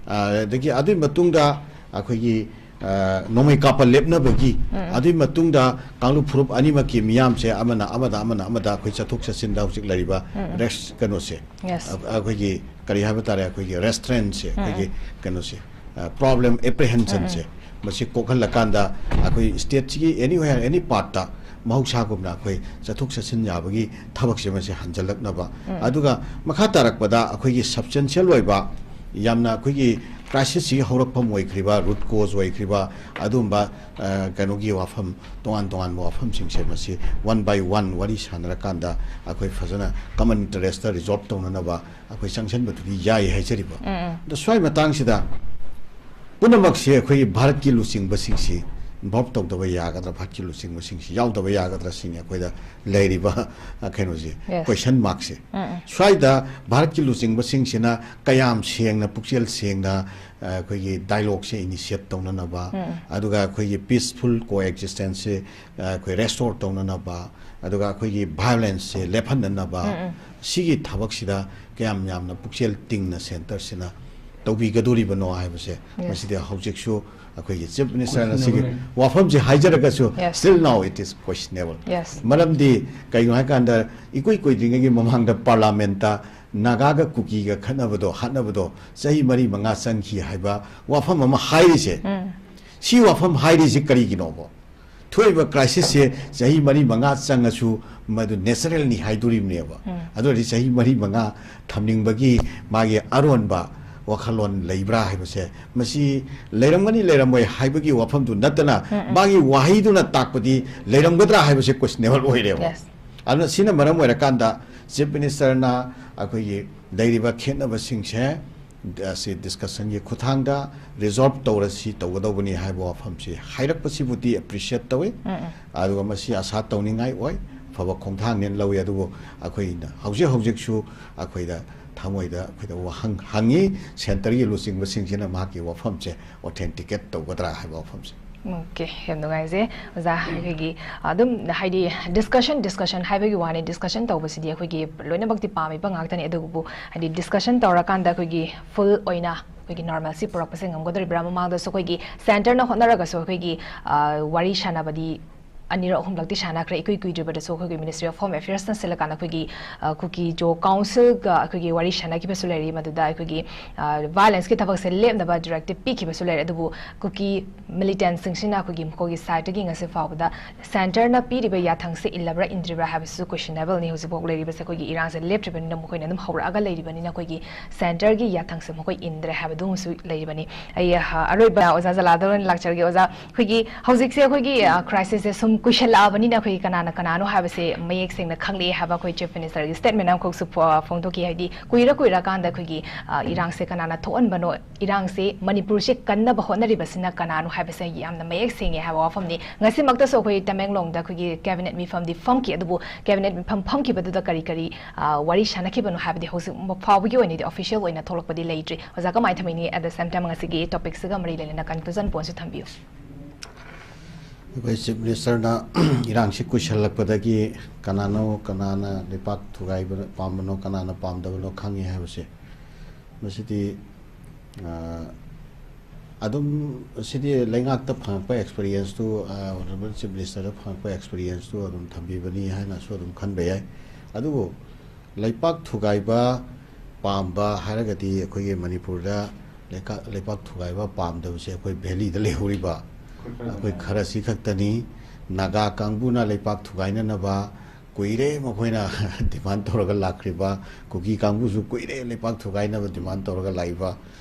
ꯑ, ꯑꯗꯒꯤ ꯑꯗꯨꯒꯤ ꯃꯇꯨꯡꯗ ꯑꯩꯈꯣꯏꯒꯤ, ꯑ, ꯅꯣꯡꯃꯩ ꯀꯥꯞꯄ ꯂꯦꯞꯅꯕꯒꯤ, ꯑꯗꯨꯒꯤ ꯃꯇꯨꯡꯗ ꯀꯥꯡꯂꯨꯞ ꯐꯨꯔꯨꯞ ꯑꯅꯤꯃꯛꯀꯤ ꯃꯤꯌꯥꯝꯁꯦ ꯑꯃꯅ ꯑꯃꯗ, ꯑꯃꯅ ꯑꯃꯗ ꯑꯩꯈꯣꯏ ꯆꯠꯊꯣꯛ ꯆꯠꯁꯤꯟꯗ ꯍꯧꯖꯤꯛ ꯂꯩꯔꯤꯕ res-, ꯀꯩꯅꯣꯁꯦ, Yes. ꯑ-, ꯑꯩꯈꯣꯏꯒꯤ ꯀꯔꯤ ꯍꯥꯏꯕ ꯇꯥꯔꯦ, ꯑꯩꯈꯣꯏꯒꯤ restraint ꯁꯦ, ꯑꯩꯈꯣꯏꯒꯤ ꯀꯩꯅꯣꯁꯦ, ꯑ, problem apprehension ꯁꯦ, ꯃꯁꯤ ꯀꯣꯛꯍꯜꯂꯀꯥꯟꯗ ꯑꯩꯈꯣꯏ state ꯁꯤꯒꯤ anywhere, any part ꯇ ꯃꯍꯧꯁꯥꯒꯨꯝꯅ ꯑꯩꯈꯣꯏ ꯆꯠꯊꯣꯛ ꯆꯠꯁꯤꯟ ꯌꯥꯕꯒꯤ ꯊꯕꯛꯁꯦ ꯃꯁꯤ ꯍꯟꯖꯜꯂꯛꯅꯕ, ꯑꯗꯨꯒ ꯃꯈꯥ ꯇꯥꯔꯛꯄꯗ ꯑꯩꯈꯣꯏꯒꯤ substantial ꯑꯣꯏꯕ, ꯌꯥꯝꯅ ꯑꯩꯈꯣꯏꯒꯤ crisis ꯁꯤꯒꯤ ꯍꯧꯔꯛꯐꯝ ꯑꯣꯏꯈ꯭ꯔꯤꯕ, root cause ꯑꯣꯏꯈ꯭ꯔꯤꯕ ꯑꯗꯨꯒꯨꯝꯕ, ꯑ, ꯀꯩꯅꯣꯒꯤ ꯋꯥꯐꯝ, ꯇꯣꯉꯥꯟ ꯇꯣꯉꯥꯟꯕ ꯋꯥꯐꯝꯁꯤꯡꯁꯦ ꯃꯁꯤ one by one ꯋꯥꯔꯤ ꯁꯥꯟꯅꯔꯀꯥꯟꯗ ꯑꯩꯈꯣꯏ ꯐꯖꯅ common interest ꯇ resolve ꯇꯧꯅꯅꯕ ꯑꯩꯈꯣꯏ ꯆꯪꯁꯤꯟꯕꯗꯨꯗꯤ ꯌꯥꯏ ꯍꯥꯏꯖꯔꯤꯕ꯫ ꯑꯗꯣ ꯁ꯭ꯋꯥꯏ ꯃꯇꯥꯡꯁꯤꯗ ꯄꯨꯝꯅꯃꯛꯁꯦ ꯑꯩꯈꯣꯏꯒꯤ ꯚꯥꯔꯠꯀꯤ ꯂꯨꯆꯤꯡꯕꯁꯤꯡꯁꯤ ꯏꯟꯚꯣꯜꯕ ꯇꯧꯗꯕ ꯌꯥꯒꯗ꯭ꯔꯥ, ꯚꯥꯔꯠꯀꯤ ꯂꯨꯆꯤꯡꯕꯁꯤꯡꯁꯤ ꯌꯥꯎꯗꯕ ꯌꯥꯒꯗ꯭ꯔꯥ ꯁꯤꯅꯤ ꯑꯩꯈꯣꯏꯗ ꯂꯩꯔꯤꯕ ꯀꯩꯅꯣꯁꯦ, Yes. ꯀꯣꯏꯁꯟ ꯃꯥꯔꯛꯁꯦ꯫ ꯎꯝ, ꯎꯝ. ꯁ꯭ꯋꯥꯏꯗ ꯚꯥꯔꯠꯀꯤ ꯂꯨꯆꯤꯡꯕꯁꯤꯡꯁꯤꯅ ꯀꯌꯥꯝ ꯁꯦꯡꯅ, ꯄꯨꯛꯆꯦꯜ ꯁꯦꯡꯅ ꯑꯩꯈꯣꯏꯒꯤ ꯗꯥꯏꯂꯣꯒꯁꯦ ꯏꯅꯤꯁꯤꯌꯦꯠ ꯇꯧꯅꯅꯕ, ꯎꯝ. ꯑꯗꯨꯒ ꯑꯩꯈꯣꯏꯒꯤ ꯄꯤꯁꯐꯨꯜ ꯀꯣ ꯑꯦꯛꯖꯤꯁꯇꯦꯟꯁꯁꯦ ꯑꯩꯈꯣꯏ ꯔꯦꯁꯇꯣꯔ ꯇꯧꯅꯅꯕ, ꯑꯗꯨꯒ ꯑꯩꯈꯣꯏꯒꯤ ꯚꯥꯏꯑꯣꯂꯦꯟꯁꯁꯦ ꯂꯦꯞꯍꯟꯅꯅꯕ, ꯎꯝ, ꯎꯝ. ꯁꯤꯒꯤ ꯊꯕꯛꯁꯤꯗ ꯀꯌꯥꯝ ꯌꯥꯝꯅ ꯄꯨꯛꯆꯦꯜ ꯇꯤꯡꯅ ꯁꯦꯟꯇꯔꯁꯤꯅ ꯇꯧꯕꯤꯒꯗꯣꯔꯤꯕꯅꯣ ꯍꯥꯏꯕꯁꯦ, Yes. ꯃꯁꯤꯗꯤ ꯍꯧꯖꯤꯛꯁꯨ ꯑꯩꯈꯣꯏꯒꯤ ꯆꯤꯐ ꯃꯤꯅꯤꯁꯇꯔꯅ ꯁꯤꯒꯤ ꯋꯥꯐꯝꯁꯦ ꯍꯥꯏꯖꯔꯒꯁꯨ, Yes. Still now it is questionable. Yes. ꯃꯔꯝꯗꯤ ꯀꯩꯒꯤꯅꯣ ꯍꯥꯏꯀꯥꯟꯗ, ꯏꯀꯨꯏ ꯀꯨꯏꯗ꯭ꯔꯤꯉꯩꯒꯤ ꯃꯃꯥꯡꯗ ꯄꯥꯔꯂꯥꯃꯦꯟꯠꯇ ꯅꯥꯒꯥꯒ ꯀꯨꯀꯤꯒ ꯈꯠꯅꯕꯗꯣ, ꯍꯥꯠꯅꯕꯗꯣ ꯆꯍꯤ ꯃꯔꯤ ꯃꯉꯥ ꯆꯪꯈꯤ ꯍꯥꯏꯕ ꯋꯥꯐꯝ ꯑꯃ ꯍꯥꯏꯔꯤꯁꯦ, ꯎꯝ. ꯁꯤ ꯋꯥꯐꯝ ꯍꯥꯏꯔꯤꯁꯦ ꯀꯔꯤꯒꯤꯅꯣꯕ? ꯊꯣꯛꯏꯕ ꯀ꯭ꯔꯥꯏꯁꯤꯁꯁꯦ ꯆꯍꯤ ꯃꯔꯤ ꯃꯉꯥ ꯆꯪꯉꯁꯨ ꯃꯗꯨ ꯅꯦꯆꯔꯦꯜꯅꯤ ꯍꯥꯏꯗꯣꯔꯤꯕꯅꯦꯕ꯫ ꯎꯝ. ꯑꯗꯨ ꯑꯣꯏꯔꯗꯤ ꯆꯍꯤ ꯃꯔꯤ ꯃꯉꯥ ꯊꯝꯅꯤꯡꯕꯒꯤ ꯃꯥꯒꯤ ꯑꯔꯣꯟꯕ ꯋꯥꯈꯜꯂꯣꯟ ꯂꯩꯕ꯭ꯔꯥ ꯍꯥꯏꯕꯁꯦ, ꯃꯁꯤ ꯂꯩꯔꯝꯒꯅꯤ ꯂꯩꯔꯝꯃꯣꯏ ꯍꯥꯏꯕꯒꯤ ꯋꯥꯐꯝꯗꯨ ꯅꯠꯇꯅ, ꯎꯝ, ꯎꯝ. ꯃꯥꯒꯤ ꯋꯥꯍꯩꯗꯨꯅ ꯇꯥꯛꯄꯗꯤ ꯂꯩꯔꯝꯒꯗ꯭ꯔꯥ ꯍꯥꯏꯕꯁꯦ ꯀꯣꯏꯁꯅꯦꯕꯜ ꯑꯣꯏꯔꯦꯕ꯫ Yes. ꯑꯗꯨꯅ ꯁꯤꯅ ꯃꯔꯝ ꯑꯣꯏꯔꯀꯥꯟꯗ ꯆꯤꯐ ꯃꯤꯅꯤꯁꯇꯔꯅ ꯑꯩꯈꯣꯏꯒꯤ ꯂꯩꯔꯤꯕ ꯈꯦꯠꯅꯕꯁꯤꯡꯁꯦ, ꯑꯁꯤ ꯗꯤꯁꯀꯁꯟꯒꯤ ꯈꯨꯠꯊꯥꯡꯗ ꯔꯤꯖꯣꯜꯕ ꯇꯧꯔꯁꯤ, ꯇꯧꯒꯗꯧꯕꯅꯤ ꯍꯥꯏꯕ ꯋꯥꯐꯝꯁꯤ ꯍꯥꯏꯔꯛꯄꯁꯤꯕꯨꯗꯤ ꯑꯦꯄ꯭ꯔꯤꯁꯤꯌꯦꯠ ꯇꯧꯏ꯫ ꯎꯝ, ꯎꯝ. ꯑꯗꯨꯒ ꯃꯁꯤ ꯑꯁꯥ ꯇꯧꯅꯤꯡꯉꯥꯏ ꯑꯣꯏ, ꯑꯐꯕ ꯈꯣꯡꯊꯥꯡꯅꯦꯅ ꯂꯧꯏ꯫ ꯑꯗꯨꯕꯨ ꯑꯩꯈꯣꯏꯅ ꯍꯧꯖꯤꯛ ꯍꯧꯖꯤꯛꯁꯨ ꯑꯩꯈꯣꯏꯗ ꯊꯃꯣꯏꯗ ꯑꯩꯈꯣꯏꯗ ꯋꯥꯍꯪ ꯍꯪꯉꯤ, ꯁꯦꯟꯇꯔꯒꯤ ꯂꯨꯆꯤꯡꯕꯁꯤꯡꯁꯤꯅ ꯃꯍꯥꯛꯀꯤ ꯋꯥꯐꯝꯁꯦ ꯑꯣꯊꯦꯟꯇꯤꯀꯦꯠ ꯇꯧꯒꯗ꯭ꯔꯥ ꯍꯥꯏꯕ ꯋꯥꯐꯝꯁꯦ꯫ Okay, ꯌꯥꯝ ꯅꯨꯡꯉꯥꯏꯖꯩ ꯑꯣꯖꯥ꯫ ꯑꯩꯈꯣꯏꯒꯤ ꯑꯗꯨꯝ ꯍꯥꯏꯗꯤ ꯗꯤꯁꯀꯁꯟ, ꯗꯤꯁꯀꯁꯟ ꯍꯥꯏꯕꯒꯤ ꯋꯥꯅꯤ, ꯗꯤꯁꯀꯁꯟ ꯇꯧꯕꯁꯤꯗꯤ ꯑꯩꯈꯣꯏꯒꯤ ꯂꯣꯏꯅꯃꯛꯇꯤ ꯄꯥꯝꯃꯤꯕ ꯉꯥꯛꯇꯅꯤ꯫ ꯑꯗꯨꯕꯨ ꯍꯥꯏꯗꯤ ꯗꯤꯁꯀꯁꯟ ꯇꯧꯔꯀꯥꯟꯗ ꯑꯩꯈꯣꯏꯒꯤ ꯐꯨꯜ ꯑꯣꯏꯅ ꯑꯩꯈꯣꯏꯒꯤ ꯅꯣꯔꯃꯦꯜꯁꯤ ꯄꯨꯔꯛꯄꯁꯦ ꯉꯝꯒꯗꯧꯔꯤꯕ꯭ꯔꯥ? ꯃꯃꯥꯡꯗꯁꯨ ꯑꯩꯈꯣꯏꯒꯤ ꯁꯦꯟꯇꯔꯅ ꯍꯣꯠꯅꯔꯒꯁꯨ ꯑꯩꯈꯣꯏꯒꯤ, ꯑ, ꯋꯥꯔꯤ ꯁꯥꯟꯅꯕꯗꯤ ꯑꯅꯤꯔꯛ ꯑꯍꯨꯝꯂꯛꯇꯤ ꯁꯥꯟꯅꯈ꯭ꯔꯦ꯫ ꯏꯀꯨꯏ ꯀꯨꯏꯗ꯭ꯔꯤꯕꯗꯁꯨ ꯑꯩꯈꯣꯏꯒꯤ Ministry of Home Affairsꯅ ꯁꯤꯜꯂꯀꯥꯟꯗ ꯑꯩꯈꯣꯏꯒꯤ, ꯑ, ꯀꯨꯀꯤ ꯖꯣ ꯀꯥꯎꯟꯁꯤꯜꯒ ꯑꯩꯈꯣꯏꯒꯤ ꯋꯥꯔꯤ ꯁꯥꯟꯅꯈꯤꯕꯁꯨ ꯂꯩꯔꯤ꯫ ꯃꯗꯨꯗ ꯑꯩꯈꯣꯏꯒꯤ, ꯑ, ꯚꯥꯏꯑꯣꯂꯦꯟꯁꯀꯤ ꯊꯕꯛꯁꯦ ꯂꯦꯞꯅꯕ ꯗꯤꯔꯦꯛꯇꯤꯞ ꯄꯤꯈꯤꯕꯁꯨ ꯂꯩꯔꯦ꯫ ꯑꯗꯨꯕꯨ ꯀꯨꯀꯤ ꯃꯤꯂꯤꯇꯦꯟꯁꯤꯡꯁꯤꯅ ꯑꯩꯈꯣꯏꯒꯤ ꯃꯈꯣꯏꯒꯤ ꯁꯥꯏꯠꯇꯒꯤ ꯉꯁꯤ ꯐꯥꯎꯕꯗ ꯁꯦꯟꯇꯔꯅ ꯄꯤꯔꯤꯕ ꯌꯥꯊꯪꯁꯦ ꯏꯜꯂꯕ꯭ꯔꯥ ꯏꯟꯗ꯭ꯔꯤꯕ꯭ꯔꯥ ꯍꯥꯏꯕꯁꯤꯁꯨ ꯀꯣꯏꯁꯟꯅꯦꯕꯜꯅꯤ꯫ ꯍꯧꯖꯤꯛꯐꯥꯎ ꯂꯩꯔꯤꯕꯁꯦ ꯑꯩꯈꯣꯏꯒꯤ ꯏꯔꯥꯡꯁꯦ ꯂꯦꯞꯇ꯭ꯔꯤꯕꯅꯤꯅ ꯃꯈꯣꯏꯅ ꯑꯗꯨꯝ ꯍꯧꯔꯛꯑꯒ ꯂꯩꯔꯤꯕꯅꯤꯅ ꯑꯩꯈꯣꯏꯒꯤ ꯁꯦꯟꯇꯔꯒꯤ ꯌꯥꯊꯪꯁꯦ ꯃꯈꯣꯏ ꯏꯟꯗ꯭ꯔꯦ ꯍꯥꯏꯕꯗꯨꯃꯁꯨ ꯂꯩꯔꯤꯕꯅꯤ꯫ ꯑꯩ, ꯑ, ꯑꯔꯣꯏꯕ ꯑꯣꯖꯥ ꯖꯂꯥꯜꯗ ꯑꯣꯏꯅ ꯂꯥꯛꯆꯔꯒꯦ꯫ ꯑꯣꯖꯥ, ꯑꯩꯈꯣꯏꯒꯤ ꯍꯧꯖꯤꯛꯁꯦ ꯑꯩꯈꯣꯏꯒꯤ, ꯑ, ꯀ꯭ꯔꯥꯏꯁꯤꯁꯁꯦ ꯁꯨꯝ ꯀꯨꯏꯁꯜꯂꯛꯑꯕꯅꯤꯅ ꯑꯩꯈꯣꯏ ꯀꯅꯥꯅ ꯀꯅꯥꯅꯣ ꯍꯥꯏꯕꯁꯦ ꯃꯌꯦꯛ ꯁꯦꯡꯅ ꯈꯪꯂꯛꯑꯦ ꯍꯥꯏꯕ ꯑꯩꯈꯣꯏ Chief Minister ꯒꯤ statement ꯑꯃꯈꯛꯁꯨ ꯐꯣ-, ꯐꯣꯡꯗꯣꯛꯈꯤ꯫ ꯍꯥꯏꯗꯤ ꯀꯨꯏꯔ ꯀꯨꯏꯔꯀꯥꯟꯗ ꯑꯩꯈꯣꯏꯒꯤ, ꯑ, ꯏꯔꯥꯡꯁꯦ ꯀꯅꯥꯅ ꯊꯣꯛꯍꯟꯕꯅꯣ, ꯏꯔꯥꯡꯁꯦ ꯃꯅꯤꯄꯨꯔꯁꯦ ꯀꯟꯅꯕ ꯍꯣꯠꯅꯔꯤꯕꯁꯤꯅ ꯀꯅꯥꯅꯣ ꯍꯥꯏꯕꯁꯦ ꯌꯥꯝꯅ ꯃꯌꯦꯛ ꯁꯦꯡꯉꯦ ꯍꯥꯏꯕ ꯋꯥꯐꯝꯅꯤ꯫ ꯉꯁꯤꯃꯛꯇꯁꯨ ꯑꯩꯈꯣꯏ ꯇꯃꯦꯡꯂꯣꯡꯗ ꯑꯩꯈꯣꯏꯒꯤ cabinet ꯃꯤꯐꯝꯗꯤ ꯐꯝꯈꯤ, ꯑꯗꯨꯕꯨ cabinet ꯃꯤꯐꯝ ꯐꯝꯈꯤꯕꯗꯨꯗ ꯀꯔꯤ ꯀꯔꯤ, ꯑ, ꯋꯥꯔꯤ ꯁꯥꯟꯅꯈꯤꯕꯅꯣ ꯍꯥꯏꯕꯗꯤ ꯍꯧꯖꯤꯛ ꯐꯥꯎꯕꯒꯤ ꯑꯣꯏꯅꯗꯤ official ꯑꯣꯏꯅ ꯊꯣꯛꯂꯛꯄꯗꯤ ꯂꯩꯇ꯭ꯔꯤ꯫ ꯑꯣꯖꯥ ꯀꯃꯥꯏꯅ ꯊꯝꯕꯤꯅꯤ? At the same time ꯉꯁꯤꯒꯤ topic ꯁꯤꯒ ꯃꯔꯤ ꯂꯩꯅꯅ conclusion point ꯁꯨ ꯊꯝꯕꯤꯌꯨ꯫ ꯑꯩꯈꯣꯏ Chief Minister ꯅ ꯏꯔꯥꯡꯁꯤ ꯀꯨꯏꯁꯜꯂꯛꯄꯗꯒꯤ ꯀꯅꯥꯅꯣ, ꯀꯅꯥꯅ ꯂꯩꯄꯥꯛ ꯊꯨꯒꯥꯏꯕ ꯄꯥꯝꯕꯅꯣ, ꯀꯅꯥꯅ ꯄꯥꯝꯗꯕꯅꯣ ꯈꯪꯉꯤ ꯍꯥꯏꯕꯁꯦ, ꯃꯁꯤꯗꯤ, ꯑ, ꯑꯗꯨꯝ ꯁꯤꯗꯤ ꯂꯩꯉꯥꯛꯇ ꯐꯪꯉꯛꯄ experience ꯇꯨ, ꯑ, Honourable Chief Minister ꯗ ꯐꯪꯉꯛꯄ experience ꯇꯨ ꯑꯗꯨꯝ ꯊꯝꯕꯤꯕꯅꯤ ꯍꯥꯏꯅꯁꯨ ꯑꯗꯨꯝ ꯈꯟꯕ ꯌꯥꯏ꯫ ꯑꯗꯨꯕꯨ ꯂꯩꯄꯥꯛ ꯊꯨꯒꯥꯏꯕ ꯄꯥꯝꯕ ꯍꯥꯏꯔꯒꯗꯤ ꯑꯩꯈꯣꯏꯒꯤ ꯃꯅꯤꯄꯨꯔꯗ ꯂꯩꯀꯥ-, ꯂꯩꯄꯥꯛ ꯊꯨꯒꯥꯏꯕ ꯄꯥꯝꯗꯕꯁꯦ ꯑꯩꯈꯣꯏ valley ꯗ ꯂꯩꯍꯧꯔꯤꯕ ꯑꯩꯈꯣꯏ ꯈꯔꯁꯤ ꯈꯛꯇꯅꯤ꯫ ꯅꯥꯒꯥ ꯀꯥꯡꯕꯨꯅ ꯂꯩꯄꯥꯛ ꯊꯨꯒꯥꯏꯅꯅꯕ ꯀꯨꯏꯔꯦ ꯃꯈꯣꯏꯅ demand ꯇꯧꯔꯒ ꯂꯥꯛꯈ꯭ꯔꯤꯕ, ꯀꯨꯀꯤ ꯀꯥꯡꯕꯨꯁꯨ ꯀꯨꯏꯔꯦ ꯂꯩꯄꯥꯛ ꯊꯨꯒꯥꯏꯅꯕ demand ꯇꯧꯔꯒ ꯂꯥꯛꯏꯕ꯫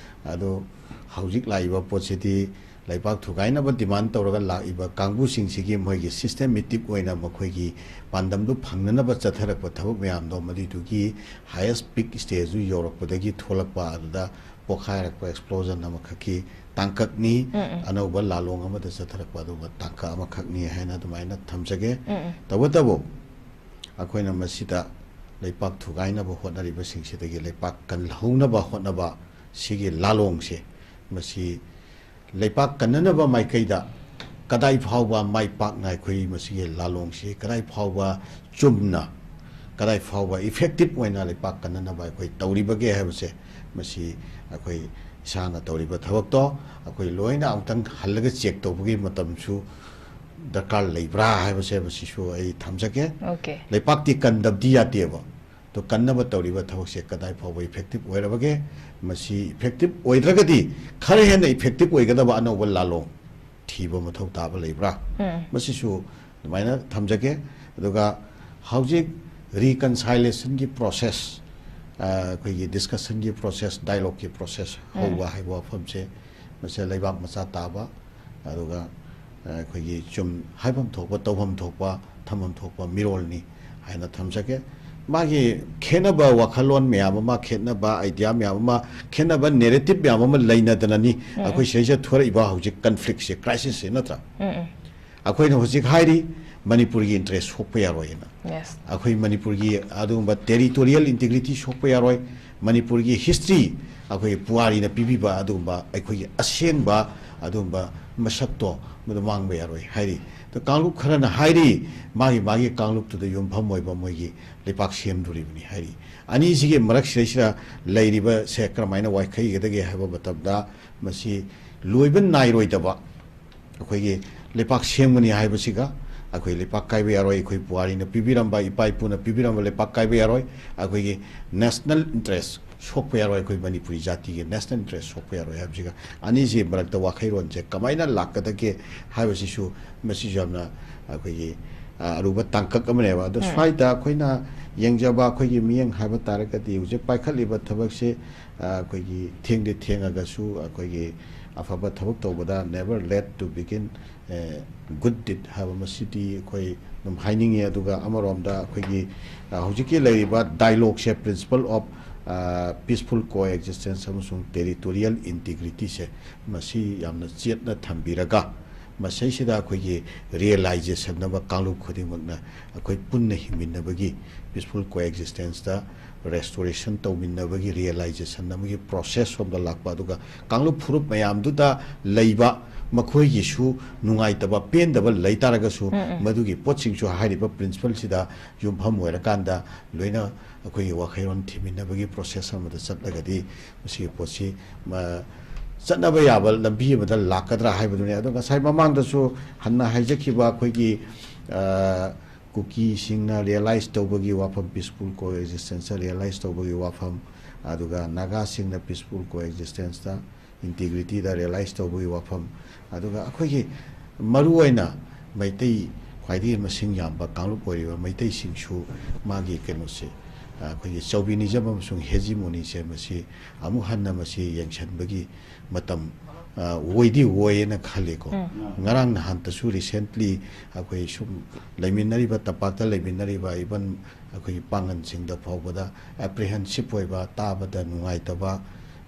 ꯑꯗꯣ ꯍꯧꯖꯤꯛ ꯂꯥꯛꯏꯕ ꯄꯣꯠꯁꯤꯗꯤ ꯂꯩꯄꯥꯛ ꯊꯨꯒꯥꯏꯅꯕ demand ꯇꯧꯔꯒ ꯂꯥꯛꯏꯕ ꯀꯥꯡꯕꯨꯁꯤꯡꯁꯤꯒꯤ ꯃꯣꯏꯒꯤ systematic ꯑꯣꯏꯅ ꯃꯈꯣꯏꯒꯤ ꯄꯥꯟꯗꯝꯗꯨ ꯐꯪꯅꯅꯕ ꯆꯠꯊꯔꯛꯄ ꯊꯕꯛ ꯃꯌꯥꯝꯗꯣ, ꯃꯗꯨꯏꯗꯨꯒꯤ highest peak stage ꯗꯨ ꯌꯧꯔꯛꯄꯗꯒꯤ ꯊꯣꯛꯂꯛꯄ, ꯑꯗꯨꯗ ꯄꯣꯈꯥꯏꯔꯛꯄ explosion ꯑꯃꯈꯛꯀꯤ ꯇꯥꯡꯀꯛꯅꯤ, ꯎꯝ, ꯎꯝ꯫ ꯑꯅꯧꯕ ꯂꯥꯂꯣꯡ ꯑꯃꯗ ꯆꯠꯊꯔꯛꯄ ꯑꯗꯨꯒꯨꯝꯕ ꯇꯥꯡꯀꯛ ꯑꯃꯈꯛꯅꯤ ꯍꯥꯏꯅ ꯑꯗꯨꯃꯥꯏꯅ ꯊꯝꯖꯒꯦ꯫ ꯎꯝ, ꯎꯝ꯫ ꯇꯧꯕꯇꯕꯨ ꯑꯩꯈꯣꯏꯅ ꯃꯁꯤꯗ ꯂꯩꯄꯥꯛ ꯊꯨꯒꯥꯏꯅꯕ ꯍꯣꯠꯅꯔꯤꯕꯁꯤꯡꯁꯤꯗꯒꯤ ꯂꯩꯄꯥꯛ ꯀꯜꯍꯧꯅꯕ ꯍꯣꯠꯅꯕ ꯁꯤꯒꯤ ꯂꯥꯂꯣꯡꯁꯦ, ꯃꯁꯤ ꯂꯩꯄꯥꯛ ꯀꯟꯅꯅꯕ ꯃꯥꯏꯀꯩꯗ ꯀꯗꯥꯏ ꯐꯥꯎꯕ ꯃꯥꯏ ꯄꯥꯛꯅ ꯑꯩꯈꯣꯏ ꯃꯁꯤꯒꯤ ꯂꯥꯂꯣꯡꯁꯤ ꯀꯗꯥꯏ ꯐꯥꯎꯕ ꯆꯨꯝꯅ, ꯀꯗꯥꯏ ꯐꯥꯎꯕ effective ꯑꯣꯏꯅ ꯂꯩꯄꯥꯛ ꯀꯟꯅꯅꯕ ꯑꯩꯈꯣꯏ ꯇꯧꯔꯤꯕꯒꯦ ꯍꯥꯏꯕꯁꯦ, ꯃꯁꯤ ꯑꯩꯈꯣꯏ ꯏꯁꯥꯅ ꯇꯧꯔꯤꯕ ꯊꯕꯛꯇꯣ ꯑꯩꯈꯣꯏ ꯂꯣꯏꯅ ꯑꯃꯨꯛꯇꯪ ꯍꯜꯂꯒ check ꯇꯧꯕꯒꯤ ꯃꯇꯝꯁꯨ ꯗꯔꯀꯥꯔ ꯂꯩꯕ꯭ꯔꯥ ꯍꯥꯏꯕꯁꯦ ꯃꯁꯤꯁꯨ ꯑꯩ ꯊꯝꯖꯒꯦ꯫ Okay꯫ ꯂꯩꯄꯥꯛꯇꯤ ꯀꯟꯗꯕꯗꯤ ꯌꯥꯗꯦꯕ꯫ ꯑꯗꯣ ꯀꯟꯅꯕ ꯇꯧꯔꯤꯕ ꯊꯕꯛꯁꯦ ꯀꯗꯥꯏ ꯐꯥꯎꯕ effective ꯑꯣꯏꯔꯕꯒꯦ? ꯃꯁꯤ effective ꯑꯣꯏꯗ꯭ꯔꯒꯗꯤ ꯈꯔ ꯍꯦꯟꯅ effective ꯑꯣꯏꯒꯗꯕ ꯑꯅꯧꯕ ꯂꯥꯂꯣꯡ ꯊꯤꯕ ꯃꯊꯧ ꯇꯥꯕ ꯂꯩꯕ꯭ꯔꯥ? ꯎꯝ꯫ ꯃꯁꯤꯁꯨ ꯑꯗꯨꯃꯥꯏꯅ ꯊꯝꯖꯒꯦ꯫ ꯑꯗꯨꯒ ꯍꯧꯖꯤꯛ reconciliation ꯒꯤ process, ꯑ, ꯑꯩꯈꯣꯏꯒꯤ discussion ꯒꯤ process, dialogue ꯀꯤ process ꯎꯝ꯫ ꯍꯧꯕ ꯍꯥꯏꯕ ꯋꯥꯐꯝꯁꯦ, ꯃꯁꯤ ꯂꯩꯕꯥꯛ ꯃꯆꯥ ꯇꯥꯕ, ꯑꯗꯨꯒ ꯑꯩꯈꯣꯏꯒꯤ ꯆꯨꯝ ꯍꯥꯏꯐꯝ ꯊꯣꯛꯄ, ꯇꯧꯐꯝ ꯊꯣꯛꯄ, ꯊꯝꯐꯝ ꯊꯣꯛꯄ ꯃꯤꯔꯣꯜꯅꯤ ꯍꯥꯏꯅ ꯊꯝꯖꯒꯦ꯫ ꯃꯥꯒꯤ ꯈꯦꯠꯅꯕ ꯋꯥꯈꯜꯂꯣꯟ ꯃꯌꯥꯝ ꯑꯃ, ꯈꯦꯠꯅꯕ idea ꯃꯌꯥꯝ ꯑꯃ, ꯈꯦꯠꯅꯕ narrative ꯃꯌꯥꯝ ꯑꯃ ꯂꯩꯅꯗꯅꯅꯤ ꯑꯩꯈꯣꯏ ꯁꯤꯗꯩꯁꯤꯗ ꯊꯣꯔꯛꯏꯕ ꯍꯧꯖꯤꯛ conflict ꯁꯦ, crisis ꯁꯦ, ꯅꯠꯇ꯭ꯔꯥ? ꯑꯩꯈꯣꯏꯅ ꯍꯧꯖꯤꯛ ꯍꯥꯏꯔꯤ ꯃꯅꯤꯄꯨꯔꯒꯤ interest ꯁꯣꯛꯄ ꯌꯥꯔꯣꯏꯅ꯫ Yes. ꯑꯩꯈꯣꯏ ꯃꯅꯤꯄꯨꯔꯒꯤ ꯑꯗꯨꯒꯨꯝꯕ territorial integrity ꯁꯣꯛꯄ ꯌꯥꯔꯣꯏ꯫ ꯃꯅꯤꯄꯨꯔꯒꯤ history, ꯑꯩꯈꯣꯏ ꯄꯨꯋꯥꯔꯤꯅ ꯄꯤꯕꯤꯕ ꯑꯗꯨꯒꯨꯝꯕ ꯑꯩꯈꯣꯏꯒꯤ ꯑꯁꯦꯡꯕ ꯑꯗꯨꯒꯨꯝꯕ ꯃꯁꯛꯇꯣ ꯃꯗꯨ ꯃꯥꯡꯕ ꯌꯥꯔꯣꯏ ꯍꯥꯏꯔꯤ꯫ ꯑꯗꯣ ꯀꯥꯡꯂꯨꯞ ꯈꯔꯅ ꯍꯥꯏꯔꯤ ꯃꯥꯒꯤ ꯃꯥꯒꯤ ꯀꯥꯡꯂꯨꯞꯇꯨꯗ ꯌꯨꯝꯐꯝ ꯑꯣꯏꯕ ꯃꯣꯏꯒꯤ ꯂꯩꯄꯥꯛ ꯁꯦꯝꯗꯣꯔꯤꯕꯅꯤ ꯍꯥꯏꯔꯤ꯫ ꯑꯅꯤꯁꯤꯒꯤ ꯃꯔꯛꯁꯤꯗꯩꯁꯤꯗ ꯂꯩꯔꯤꯕꯁꯦ ꯀꯔꯝꯍꯥꯏꯅ ꯋꯥꯏꯈꯩꯒꯗꯒꯦ ꯍꯥꯏꯕ ꯃꯇꯝꯗ ꯃꯁꯤ ꯂꯣꯏꯕ ꯅꯥꯏꯔꯣꯏꯗꯕ ꯑꯩꯈꯣꯏꯒꯤ ꯂꯩꯄꯥꯛ ꯁꯦꯝꯒꯅꯤ ꯍꯥꯏꯕꯁꯤꯒ, ꯑꯩꯈꯣꯏ ꯂꯩꯄꯥꯛ ꯀꯥꯏꯕ ꯌꯥꯔꯣꯏ, ꯑꯩꯈꯣꯏ ꯄꯨꯋꯥꯔꯤꯅ ꯄꯤꯕꯤꯔꯝꯕ, ꯏꯄꯥ ꯏꯄꯨꯅ ꯄꯤꯕꯤꯔꯝꯕ ꯂꯩꯄꯥꯛ ꯀꯥꯏꯕ ꯌꯥꯔꯣꯏ, ꯑꯩꯈꯣꯏꯒꯤ national interest ꯁꯣꯛꯄ ꯌꯥꯔꯣꯏ, ꯑꯩꯈꯣꯏ ꯃꯅꯤꯄꯨꯔꯤ ꯖꯥꯇꯤꯒꯤ national interest ꯁꯣꯛꯄ ꯌꯥꯔꯣꯏ ꯍꯥꯏꯕꯁꯤꯒ, ꯑꯅꯤꯁꯤ ꯃꯔꯛꯇ ꯋꯥꯈꯩꯔꯣꯟꯁꯦ ꯀꯃꯥꯏꯅ ꯂꯥꯛꯀꯗꯒꯦ ꯍꯥꯏꯕꯁꯤꯁꯨ, ꯃꯁꯤꯁꯨ ꯌꯥꯝꯅ ꯑꯩꯈꯣꯏꯒꯤ, ꯑ, ꯑꯔꯨꯕ ꯇꯥꯡꯀꯛ ꯑꯃꯅꯦꯕ꯫ ꯑꯗꯣ ꯁ꯭ꯋꯥꯏꯗ ꯑꯩꯈꯣꯏꯅ ꯌꯦꯡꯖꯕ ꯑꯩꯈꯣꯏꯒꯤ ꯃꯤꯠꯌꯦꯡ ꯍꯥꯏꯕ ꯇꯥꯔꯒꯗꯤ, ꯍꯧꯖꯤꯛ ꯄꯥꯏꯈꯠꯂꯤꯕ ꯊꯕꯛꯁꯦ, ꯑ, ꯑꯩꯈꯣꯏꯒꯤ ꯊꯦꯡꯗꯤ ꯊꯦꯡꯉꯒꯁꯨ ꯑꯩꯈꯣꯏꯒꯤ ꯑꯐꯕ ꯊꯕꯛ ꯇꯧꯕꯗ never late to begin, ꯑ, good deed ꯍꯥꯏꯕ ꯃꯁꯤꯗꯤ ꯑꯩꯈꯣꯏ ꯑꯗꯨꯝ ꯍꯥꯏꯅꯤꯡꯉꯤ꯫ ꯑꯗꯨꯒ ꯑꯃꯔꯣꯝꯗ ꯑꯩꯈꯣꯏꯒꯤ, ꯑ, ꯍꯧꯖꯤꯛꯀꯤ ꯂꯩꯔꯤꯕ dialogue ꯁꯦ, principle of, ꯑ, peaceful coexistence ꯑꯃꯁꯨꯡ territorial integrity ꯁꯦ, ꯃꯁꯤ ꯌꯥꯝꯅ ꯆꯦꯠꯅ ꯊꯝꯕꯤꯔꯒ, ꯃꯁꯤꯁꯤꯗ ꯑꯩꯈꯣꯏꯒꯤ realization ꯑꯃ ꯀꯥꯡꯂꯨꯞ ꯈꯨꯗꯤꯡꯃꯛꯅ ꯑꯩꯈꯣꯏ ꯄꯨꯟꯅ ꯍꯤꯡꯃꯤꯟꯅꯕꯒꯤ, peaceful coexistence ꯇ restoration ꯇꯧꯃꯤꯟꯅꯕꯒꯤ realization ꯑꯃꯒꯤ process ꯔꯣꯝꯗ ꯂꯥꯛꯄ, ꯑꯗꯨꯒ ꯀꯥꯡꯂꯨꯞ ꯐꯨꯔꯨꯞ ꯃꯌꯥꯝꯗꯨꯗ ꯂꯩꯕ ꯃꯈꯣꯏꯒꯤꯁꯨ ꯅꯨꯡꯉꯥꯏꯇꯕ, ꯄꯦꯟꯗꯕ ꯂꯩ ꯇꯥꯔꯒꯁꯨ, ꯃꯗꯨꯒꯤ ꯄꯣꯠꯁꯤꯡꯁꯨ ꯍꯥꯏꯔꯤꯕ principle ꯁꯤꯗ ꯌꯨꯝꯐꯝ ꯑꯣꯏꯔꯀꯥꯟꯗ ꯂꯣꯏꯅ ꯑꯩꯈꯣꯏꯒꯤ ꯋꯥꯈꯩꯔꯣꯟ ꯊꯤꯃꯤꯟꯅꯕꯒꯤ process ꯑꯃꯗ ꯆꯠꯂꯒꯗꯤ ꯃꯁꯤꯒꯤ ꯄꯣꯠꯁꯤ, ꯃ-, ꯆꯠꯅꯕ ꯌꯥꯕ ꯂꯝꯕꯤ ꯑꯃꯗ ꯂꯥꯛꯀꯗ꯭ꯔꯥ ꯍꯥꯏꯕꯗꯨꯅꯤ꯫ ꯑꯗꯣ ꯉꯁꯥꯏ ꯃꯃꯥꯡꯗꯁꯨ ꯍꯟꯅ ꯍꯥꯏꯖꯈꯤꯕ ꯑꯩꯈꯣꯏꯒꯤ, ꯑ, ꯀꯨꯀꯤꯁꯤꯡꯅ realize ꯇꯧꯕꯒꯤ ꯋꯥꯐꯝ, peaceful coexistence realize ꯇꯧꯕꯒꯤ ꯋꯥꯐꯝ, ꯑꯗꯨꯒ ꯅꯥꯒꯥꯁꯤꯡꯅ peaceful coexistence ꯇ, integrity ꯗ realize ꯇꯧꯕꯒꯤ ꯋꯥꯐꯝ, ꯑꯗꯨꯒ ꯑꯩꯈꯣꯏꯒꯤ ꯃꯔꯨꯑꯣꯏꯅ ꯃꯩꯇꯩ, ꯈ꯭ꯋꯥꯏꯗꯒꯤ ꯃꯁꯤꯡ ꯌꯥꯝꯕ ꯀꯥꯡꯂꯨꯞ ꯑꯣꯏꯔꯤꯕ ꯃꯩꯇꯩꯁꯤꯡꯁꯨ ꯃꯥꯒꯤ ꯀꯩꯅꯣꯁꯦ, ꯑꯩꯈꯣꯏꯒꯤ ꯆꯧꯕꯤꯅꯤꯖꯝ ꯑꯃꯁꯨꯡ ꯍꯦꯖꯤꯃꯣꯅꯤꯁꯦ ꯃꯁꯤ ꯑꯃꯨꯛ ꯍꯟꯅ ꯃꯁꯤ ꯌꯦꯡꯁꯤꯟꯕꯒꯤ ꯃꯇꯝ ꯑ, ꯑꯣꯏꯗꯤ ꯑꯣꯏꯌꯦꯅ ꯈꯜꯂꯤꯀꯣ꯫ ꯉꯔꯥꯡ ꯅꯍꯥꯟꯇꯁꯨ recently ꯑꯩꯈꯣꯏ ꯁꯨꯝ ꯂꯩꯃꯤꯟꯅꯔꯤꯕ, ꯇꯝꯄꯥꯛꯇ ꯂꯩꯃꯤꯟꯅꯔꯤꯕ even ꯑꯩꯈꯣꯏꯒꯤ ꯄꯥꯡꯒꯜꯁꯤꯡꯗ ꯐꯥꯎꯕꯗ apprehensive ꯑꯣꯏꯕ, ꯇꯥꯕꯗ ꯅꯨꯡꯉꯥꯏꯇꯕ,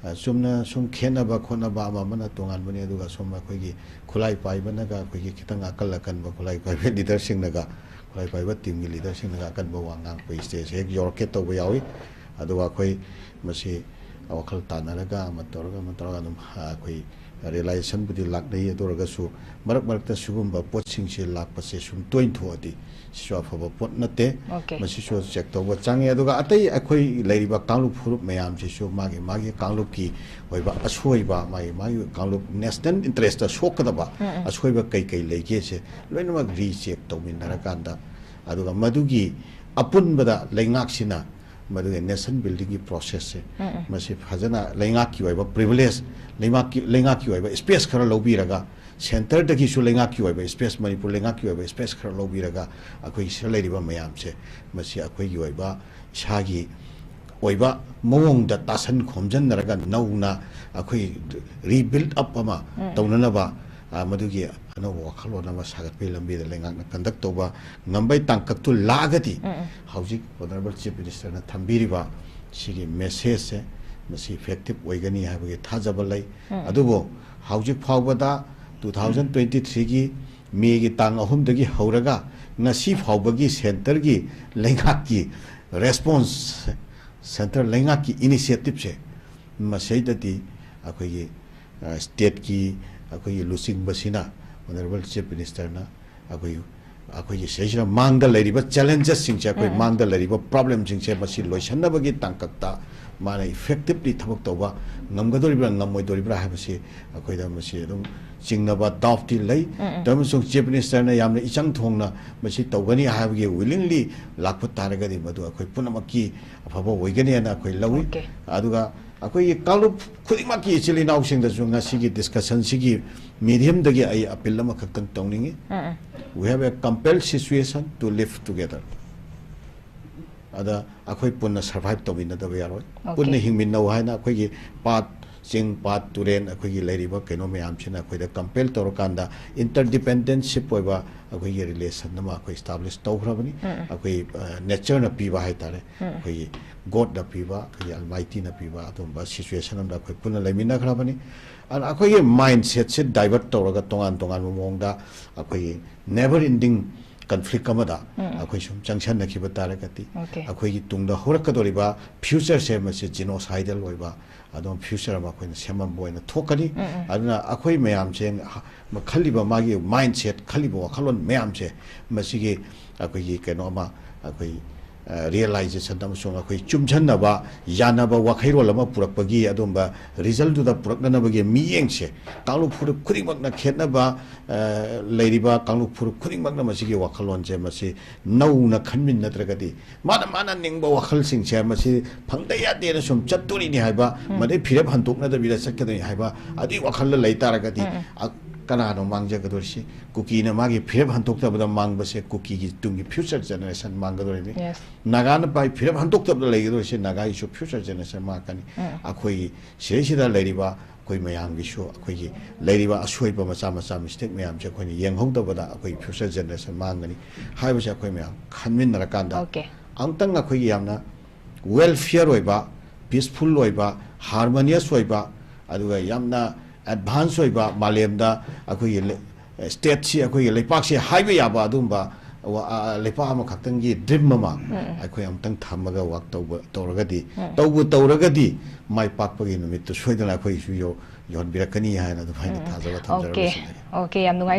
ꯑ, ꯆꯨꯝꯅ ꯁꯨꯝ ꯈꯦꯠꯅꯕ ꯈꯣꯠꯅꯕ ꯑꯃ ꯑꯃꯅ ꯇꯣꯉꯥꯟꯕꯅꯤ, ꯑꯗꯨꯒ ꯁꯨꯝ ꯑꯩꯈꯣꯏꯒꯤ ꯈꯨꯠꯂꯥꯏ ꯄꯥꯏꯕꯅꯒ, ꯑꯩꯈꯣꯏꯒꯤ ꯈꯤꯇꯪ ꯑꯀꯜ ꯑꯀꯟꯕ ꯈꯨꯠꯂꯥꯏ ꯄꯥꯏꯕ leaderꯁꯤꯡꯅꯒ, ꯈꯨꯠꯂꯥꯏ ꯄꯥꯏꯕ teamꯒꯤ leaderꯁꯤꯡꯅꯒ ꯑꯀꯟꯕ ꯋꯥ ꯉꯥꯡꯉꯛꯄꯒꯤ stage ꯍꯦꯛ ꯌꯧꯔꯛꯀꯦ ꯇꯧꯕ ꯌꯥꯎꯏ꯫ ꯑꯗꯨꯒ ꯑꯩꯈꯣꯏ ꯃꯁꯤ ꯋꯥꯈꯜ ꯇꯥꯟꯅꯔꯒ ꯑꯃ ꯇꯧꯔꯒ ꯑꯃ ꯇꯧꯔꯒ ꯑꯗꯨꯝ, ꯑ, ꯑꯩꯈꯣꯏ realizationꯕꯨꯗꯤ ꯂꯥꯛꯅꯩ꯫ ꯑꯗꯨ ꯑꯣꯏꯔꯒꯁꯨ ꯃꯔꯛ ꯃꯔꯛꯇ ꯁꯤꯒꯨꯝꯕ ꯄꯣꯠꯁꯤꯡꯁꯤ ꯂꯥꯛꯄꯁꯦ ꯁꯨꯝ ꯇꯣꯏꯅ ꯊꯣꯛꯑꯗꯤ ꯁꯤꯁꯨ ꯑꯐꯕ ꯄꯣꯠ ꯅꯠꯇꯦ꯫ Okay. ꯃꯁꯤꯁꯨ check ꯇꯧꯕ ꯆꯪꯉꯦ꯫ ꯑꯗꯨꯒ ꯑꯇꯩ ꯑꯩꯈꯣꯏ ꯂꯩꯔꯤꯕ ꯀꯥꯡꯂꯨꯞ ꯐꯨꯔꯨꯞ ꯃꯌꯥꯝꯁꯤꯁꯨ ꯃꯥꯒꯤ ꯃꯥꯒꯤ ꯀꯥꯡꯂꯨꯞꯀꯤ ꯑꯣꯏꯕ ꯑꯁꯣꯏꯕ, ꯃꯥꯒꯤ ꯃꯥꯒꯤ ꯀꯥꯡꯂꯨꯞ national interestꯇ ꯁꯣꯛꯀꯗꯕ ꯑꯁꯣꯏꯕ ꯀꯩ ꯀꯩ ꯂꯩꯒꯦꯁꯦ ꯂꯣꯏꯅꯃꯛ recheck ꯇꯧꯃꯤꯟꯅꯔꯀꯥꯟꯗ, ꯑꯗꯨꯒ ꯃꯗꯨꯒꯤ ꯑꯄꯨꯟꯕꯗ ꯂꯩꯉꯥꯛꯁꯤꯅ ꯃꯗꯨꯒꯤ nation buildingꯒꯤ processꯁꯦ ꯃꯁꯤ ꯐꯖꯅ ꯂꯩꯉꯥꯛꯀꯤ ꯑꯣꯏꯕ privilege, ꯂꯩꯉꯥꯛꯀꯤ, ꯂꯩꯉꯥꯛꯀꯤ ꯑꯣꯏꯕ space ꯈꯔ ꯂꯧꯕꯤꯔꯒ, centreꯗꯒꯤꯁꯨ ꯂꯩꯉꯥꯛꯀꯤ ꯑꯣꯏꯕ space, ꯃꯅꯤꯄꯨꯔ ꯂꯩꯉꯥꯛꯀꯤ ꯑꯣꯏꯕ space ꯈꯔ ꯂꯧꯕꯤꯔꯒ, ꯑꯩꯈꯣꯏꯒꯤ ꯁꯤꯗ ꯂꯩꯔꯤꯕ ꯃꯌꯥꯝꯁꯦ ꯃꯁꯤ ꯑꯩꯈꯣꯏꯒꯤ ꯑꯣꯏꯕ ꯏꯁꯥꯒꯤ ꯑꯣꯏꯕ ꯃꯑꯣꯡꯗ ꯇꯥꯁꯟ ꯈꯣꯝꯖꯟꯅꯔꯒ ꯅꯧꯅ ꯑꯩꯈꯣꯏ rebuild up ꯑꯃ ꯇꯧꯅꯅꯕ, ꯑ, ꯃꯗꯨꯒꯤ ꯑꯅꯧꯕ ꯋꯥꯈꯜꯂꯣꯟ ꯑꯃ ꯁꯥꯒꯠꯄꯒꯤ ꯂꯝꯕꯤꯗ ꯂꯩꯉꯥꯛꯅ conduct ꯇꯧꯕ ꯉꯝꯕꯩ ꯇꯥꯡꯀꯛꯇꯨ ꯂꯥꯛꯑꯒꯗꯤ, ꯍꯧꯖꯤꯛ Honourable Chief Ministerꯅ ꯊꯝꯕꯤꯔꯤꯕ ꯁꯤꯒꯤ messageꯁꯦ ꯃꯁꯤ effective ꯑꯣꯏꯒꯅꯤ ꯍꯥꯏꯕꯒꯤ ꯊꯥꯖꯕ ꯂꯩ꯫ ꯑꯗꯨꯕꯨ ꯍꯧꯖꯤꯛ ꯐꯥꯎꯕꯗ two thousand twenty threeꯒꯤ Mayꯒꯤ ꯇꯥꯡ ꯑꯍꯨꯝꯗꯒꯤ ꯍꯧꯔꯒ ꯉꯁꯤ ꯐꯥꯎꯕꯒꯤ centreꯒꯤ ꯂꯩꯉꯥꯛꯀꯤ response, centre ꯂꯩꯉꯥꯛꯀꯤ initiativeꯁꯦ ꯃꯁꯤꯗꯗꯤ ꯑꯩꯈꯣꯏꯒꯤ, ꯑ, stateꯀꯤ ꯑꯩꯈꯣꯏꯒꯤ ꯂꯨꯆꯤꯡꯕꯁꯤꯅ, Honourable Chief Ministerꯅ ꯑꯩꯈꯣꯏ, ꯑꯩꯈꯣꯏꯒꯤ ꯁꯤꯗꯩꯁꯤꯗ ꯃꯥꯡꯗ ꯂꯩꯔꯤꯕ challengesꯁꯤꯡꯁꯦ, ꯑꯩꯈꯣꯏ ꯃꯥꯡꯗ ꯂꯩꯔꯤꯕ problemꯁꯤꯡꯁꯦ ꯃꯁꯤ ꯂꯣꯏꯁꯤꯟꯅꯕꯒꯤ ꯇꯥꯡꯀꯛꯇ ꯃꯥꯅ effectively ꯊꯕꯛ ꯇꯧꯕ ꯉꯝꯒꯗꯧꯔꯤꯕ꯭ꯔꯥ ꯉꯝꯃꯣꯏꯗꯧꯔꯤꯕ꯭ꯔꯥ ꯍꯥꯏꯕꯁꯤ ꯑꯩꯈꯣꯏꯗ ꯃꯁꯤ ꯑꯗꯨꯝ ꯆꯤꯡꯅꯕ, doubtꯇꯤ ꯂꯩ꯫ ꯑꯃꯁꯨꯡ Chief Ministerꯅ ꯌꯥꯝꯅ ꯏꯆꯪ ꯊꯣꯡꯅ ꯃꯁꯤ ꯇꯧꯒꯅꯤ ꯍꯥꯏꯕꯒꯤ willingly ꯂꯥꯛꯄ ꯇꯥꯔꯒꯗꯤ ꯃꯗꯨ ꯑꯩꯈꯣꯏ ꯄꯨꯝꯅꯃꯛꯀꯤ ꯑꯐꯕ ꯑꯣꯏꯒꯅꯤ ꯍꯥꯏꯅ ꯑꯩꯈꯣꯏ ꯂꯧꯏ꯫ Okay. ꯑꯗꯨꯒ ꯑꯩꯈꯣꯏꯒꯤ ꯀꯥꯡꯂꯨꯞ ꯈꯨꯗꯤꯡꯃꯛꯀꯤ ꯏꯆꯤꯜ ꯏꯅꯥꯎꯁꯤꯡꯗꯁꯨ ꯉꯁꯤꯒꯤ discussionꯁꯤꯒꯤ mediumꯗꯒꯤ ꯑꯩ appeal ꯑꯃꯈꯛꯇꯪ ꯇꯧꯅꯤꯡꯏ꯫ We have a compelled situation to live together. ꯑꯗ ꯑꯩꯈꯣꯏ ꯄꯨꯟꯅ survive ꯇꯧꯃꯤꯟꯅꯗꯕ ꯌꯥꯔꯣꯏ꯫ Okay. ꯄꯨꯟꯅ ꯍꯤꯡꯃꯤꯟꯅꯧ ꯍꯥꯏꯅ ꯑꯩꯈꯣꯏꯒꯤ ꯄꯥꯠ, ꯆꯤꯡ, ꯄꯥꯠ, ꯇꯨꯔꯦꯟ, ꯑꯩꯈꯣꯏꯒꯤ ꯂꯩꯔꯤꯕ ꯀꯩꯅꯣ ꯃꯌꯥꯝꯁꯤꯅ ꯑꯩꯈꯣꯏꯗ compel ꯇꯧꯔꯀꯥꯟꯗ, interdependentship ꯑꯣꯏꯕ ꯑꯩꯈꯣꯏꯒꯤ relation ꯑꯃ ꯑꯩꯈꯣꯏ establish ꯇꯧꯈ꯭ꯔꯕꯅꯤ꯫ ꯑꯩꯈꯣꯏ, ꯑ, natureꯅ ꯄꯤꯕ ꯍꯥꯏꯇꯥꯔꯦ, ꯑꯩꯈꯣꯏꯒꯤ Godꯅ ꯄꯤꯕ, ꯑꯩꯈꯣꯏꯒꯤ Almightyꯅ ꯄꯤꯕ ꯑꯗꯨꯒꯨꯝꯕ situation ꯑꯃꯗ ꯑꯩꯈꯣꯏ ꯄꯨꯟꯅ ꯂꯩꯃꯤꯟꯅꯈ꯭ꯔꯕꯅꯤ꯫ ꯑꯗꯨꯅ ꯑꯩꯈꯣꯏꯒꯤ mindsetꯁꯦ divert ꯇꯧꯔꯒ ꯇꯣꯉꯥꯟ ꯇꯣꯉꯥꯟꯕ ꯃꯑꯣꯡꯗ ꯑꯩꯈꯣꯏꯒꯤ never ending conflict ꯑꯃꯗ ꯑꯩꯈꯣꯏ ꯁꯨꯝ ꯆꯪꯁꯟꯅꯈꯤꯕ ꯇꯥꯔꯒꯗꯤ, Okay. ꯑꯩꯈꯣꯏꯒꯤ ꯇꯨꯡꯗ ꯍꯧꯔꯛꯀꯗꯧꯔꯤꯕ futureꯁꯦ ꯃꯁꯤ genocidal ꯑꯣꯏꯕ ꯑꯗꯨꯝ future ꯑꯃ ꯑꯩꯈꯣꯏꯅ ꯁꯦꯝꯃꯝꯕ ꯑꯣꯏꯅ ꯊꯣꯛꯀꯅꯤ꯫ ꯑꯗꯨꯅ ꯑꯩꯈꯣꯏ ꯃꯌꯥꯝꯁꯦ ꯈꯜꯂꯤꯕ ꯃꯥꯒꯤ mindset, ꯈꯜꯂꯤꯕ ꯋꯥꯈꯜꯂꯣꯟ ꯃꯌꯥꯝꯁꯦ ꯃꯁꯤꯒꯤ ꯑꯩꯈꯣꯏꯒꯤ ꯀꯩꯅꯣ ꯑꯃ ꯑꯩꯈꯣꯏ, ꯑ, realization ꯑꯃꯁꯨꯡ ꯑꯩꯈꯣꯏ ꯆꯨꯝꯁꯟꯅꯕ, ꯌꯥꯅꯕ ꯋꯥꯈꯩꯔꯣꯜ ꯑꯃ ꯄꯨꯔꯛꯄꯒꯤ ꯑꯗꯨꯝꯕ resultꯗꯨꯗ ꯄꯨꯔꯛꯅꯅꯕꯒꯤ ꯃꯤꯠꯌꯦꯡꯁꯦ ꯀꯥꯡꯂꯨꯞ ꯐꯨꯔꯨꯞ ꯈꯨꯗꯤꯡꯃꯛꯅ ꯈꯦꯠꯅꯕ, ꯑ, ꯂꯩꯔꯤꯕ ꯀꯥꯡꯂꯨꯞ ꯐꯨꯔꯨꯞ ꯈꯨꯗꯤꯡꯃꯛꯅ ꯃꯁꯤꯒꯤ ꯋꯥꯈꯜꯂꯣꯟꯁꯦ ꯃꯁꯤ ꯅꯧꯅ ꯈꯟꯃꯤꯟꯅꯗ꯭ꯔꯒꯗꯤ, ꯃꯥꯅ ꯃꯥꯅ ꯅꯤꯡꯕ ꯋꯥꯈꯜꯁꯤꯡꯁꯦ ꯃꯁꯤ ꯐꯪꯗ ꯌꯥꯗꯦꯅ ꯁꯨꯝ ꯆꯠꯇꯣꯔꯤꯅꯤ ꯍꯥꯏꯕ, ꯃꯗꯩ ꯐꯤꯔꯦꯞ ꯍꯟꯗꯣꯛꯅꯗꯕꯤꯗ ꯆꯠꯀꯗꯣꯏꯅꯤ ꯍꯥꯏꯕ ꯑꯗꯨꯒꯤ ꯋꯥꯈꯜꯗ ꯂꯩ ꯇꯥꯔꯒꯗꯤ, ꯑ, ꯀꯅꯥꯅꯣ ꯃꯥꯡꯖꯒꯗꯣꯔꯤꯁꯤ? ꯀꯨꯀꯤꯅ ꯃꯥꯒꯤ ꯐꯤꯔꯦꯞ ꯍꯟꯗꯣꯛꯇꯕꯗ ꯃꯥꯡꯕꯁꯦ ꯀꯨꯀꯤꯒꯤ ꯇꯨꯡꯒꯤ future generation ꯃꯥꯡꯒꯗꯣꯔꯤꯕꯅꯤ꯫ Yes. ꯅꯥꯒꯥꯅ ꯄꯥꯏ ꯐꯤꯔꯦꯞ ꯍꯟꯗꯣꯛꯇꯕꯗ ꯂꯩꯒꯗꯣꯔꯤꯁꯦ ꯅꯥꯒꯥꯒꯤꯁꯨ future generation ꯃꯥꯡꯉꯛꯀꯅꯤ꯫ ꯑꯩꯈꯣꯏꯒꯤ ꯁꯤꯗꯩꯁꯤꯗ ꯂꯩꯔꯤꯕ ꯑꯩꯈꯣꯏ ꯃꯌꯥꯝꯒꯤꯁꯨ, ꯑꯩꯈꯣꯏꯒꯤ ꯂꯩꯔꯤꯕ ꯑꯁꯣꯏꯕ ꯃꯆꯥ ꯃꯆꯥ mistake ꯃꯌꯥꯝꯁꯦ ꯑꯩꯈꯣꯏꯅ ꯌꯦꯡꯍꯧꯗꯕꯗ ꯑꯩꯈꯣꯏꯒꯤ future generation ꯃꯥꯡꯒꯅꯤ ꯍꯥꯏꯕꯁꯦ ꯑꯩꯈꯣꯏ ꯃꯌꯥꯝ ꯈꯟꯃꯤꯟꯅꯔꯀꯥꯟꯗ, Okay. ꯑꯃꯨꯛꯇꯪ ꯑꯩꯈꯣꯏꯒꯤ ꯌꯥꯝꯅ welfare ꯑꯣꯏꯕ, peaceful ꯑꯣꯏꯕ, harmonious ꯑꯣꯏꯕ, ꯑꯗꯨꯒ ꯌꯥꯝꯅ advance ꯑꯣꯏꯕ ꯃꯥꯂꯦꯝꯗ ꯑꯩꯈꯣꯏꯒꯤ ꯂꯩ-, stateꯁꯤ, ꯑꯩꯈꯣꯏꯒꯤ ꯂꯩꯄꯥꯛꯁꯤ ꯍꯥꯏꯕ ꯌꯥꯕ ꯑꯗꯨꯒꯨꯝꯕ ꯋꯥ-, ꯑ, ꯂꯩꯄꯥꯛ ꯑꯃꯈꯛꯇꯪꯒꯤ dream ꯑꯃ ꯑꯩꯈꯣꯏ ꯑꯃꯨꯛꯇꯪ ꯊꯝꯃꯒ work ꯇꯧꯕ, ꯇꯧꯔꯒꯗꯤ, ꯇꯧꯕ ꯇꯧꯔꯒꯗꯤ ꯃꯥꯏ ꯄꯥꯛꯄꯒꯤ ꯅꯨꯃꯤꯠꯇꯨ ꯁꯣꯏꯗꯅ ꯑꯩꯈꯣꯏꯒꯤꯁꯨ ꯌꯧ-, ꯌꯧꯍꯟꯕꯤꯔꯛꯀꯅꯤ ꯍꯥꯏꯅ ꯑꯗꯨꯝ ꯑꯩꯅ ꯊꯥꯖꯕ ꯊꯝꯖꯔꯒ Okay. ꯂꯣꯏꯁꯤꯟꯖꯒꯦ꯫ Okay, ꯌꯥꯝ ꯅꯨꯡꯉꯥꯏ꯫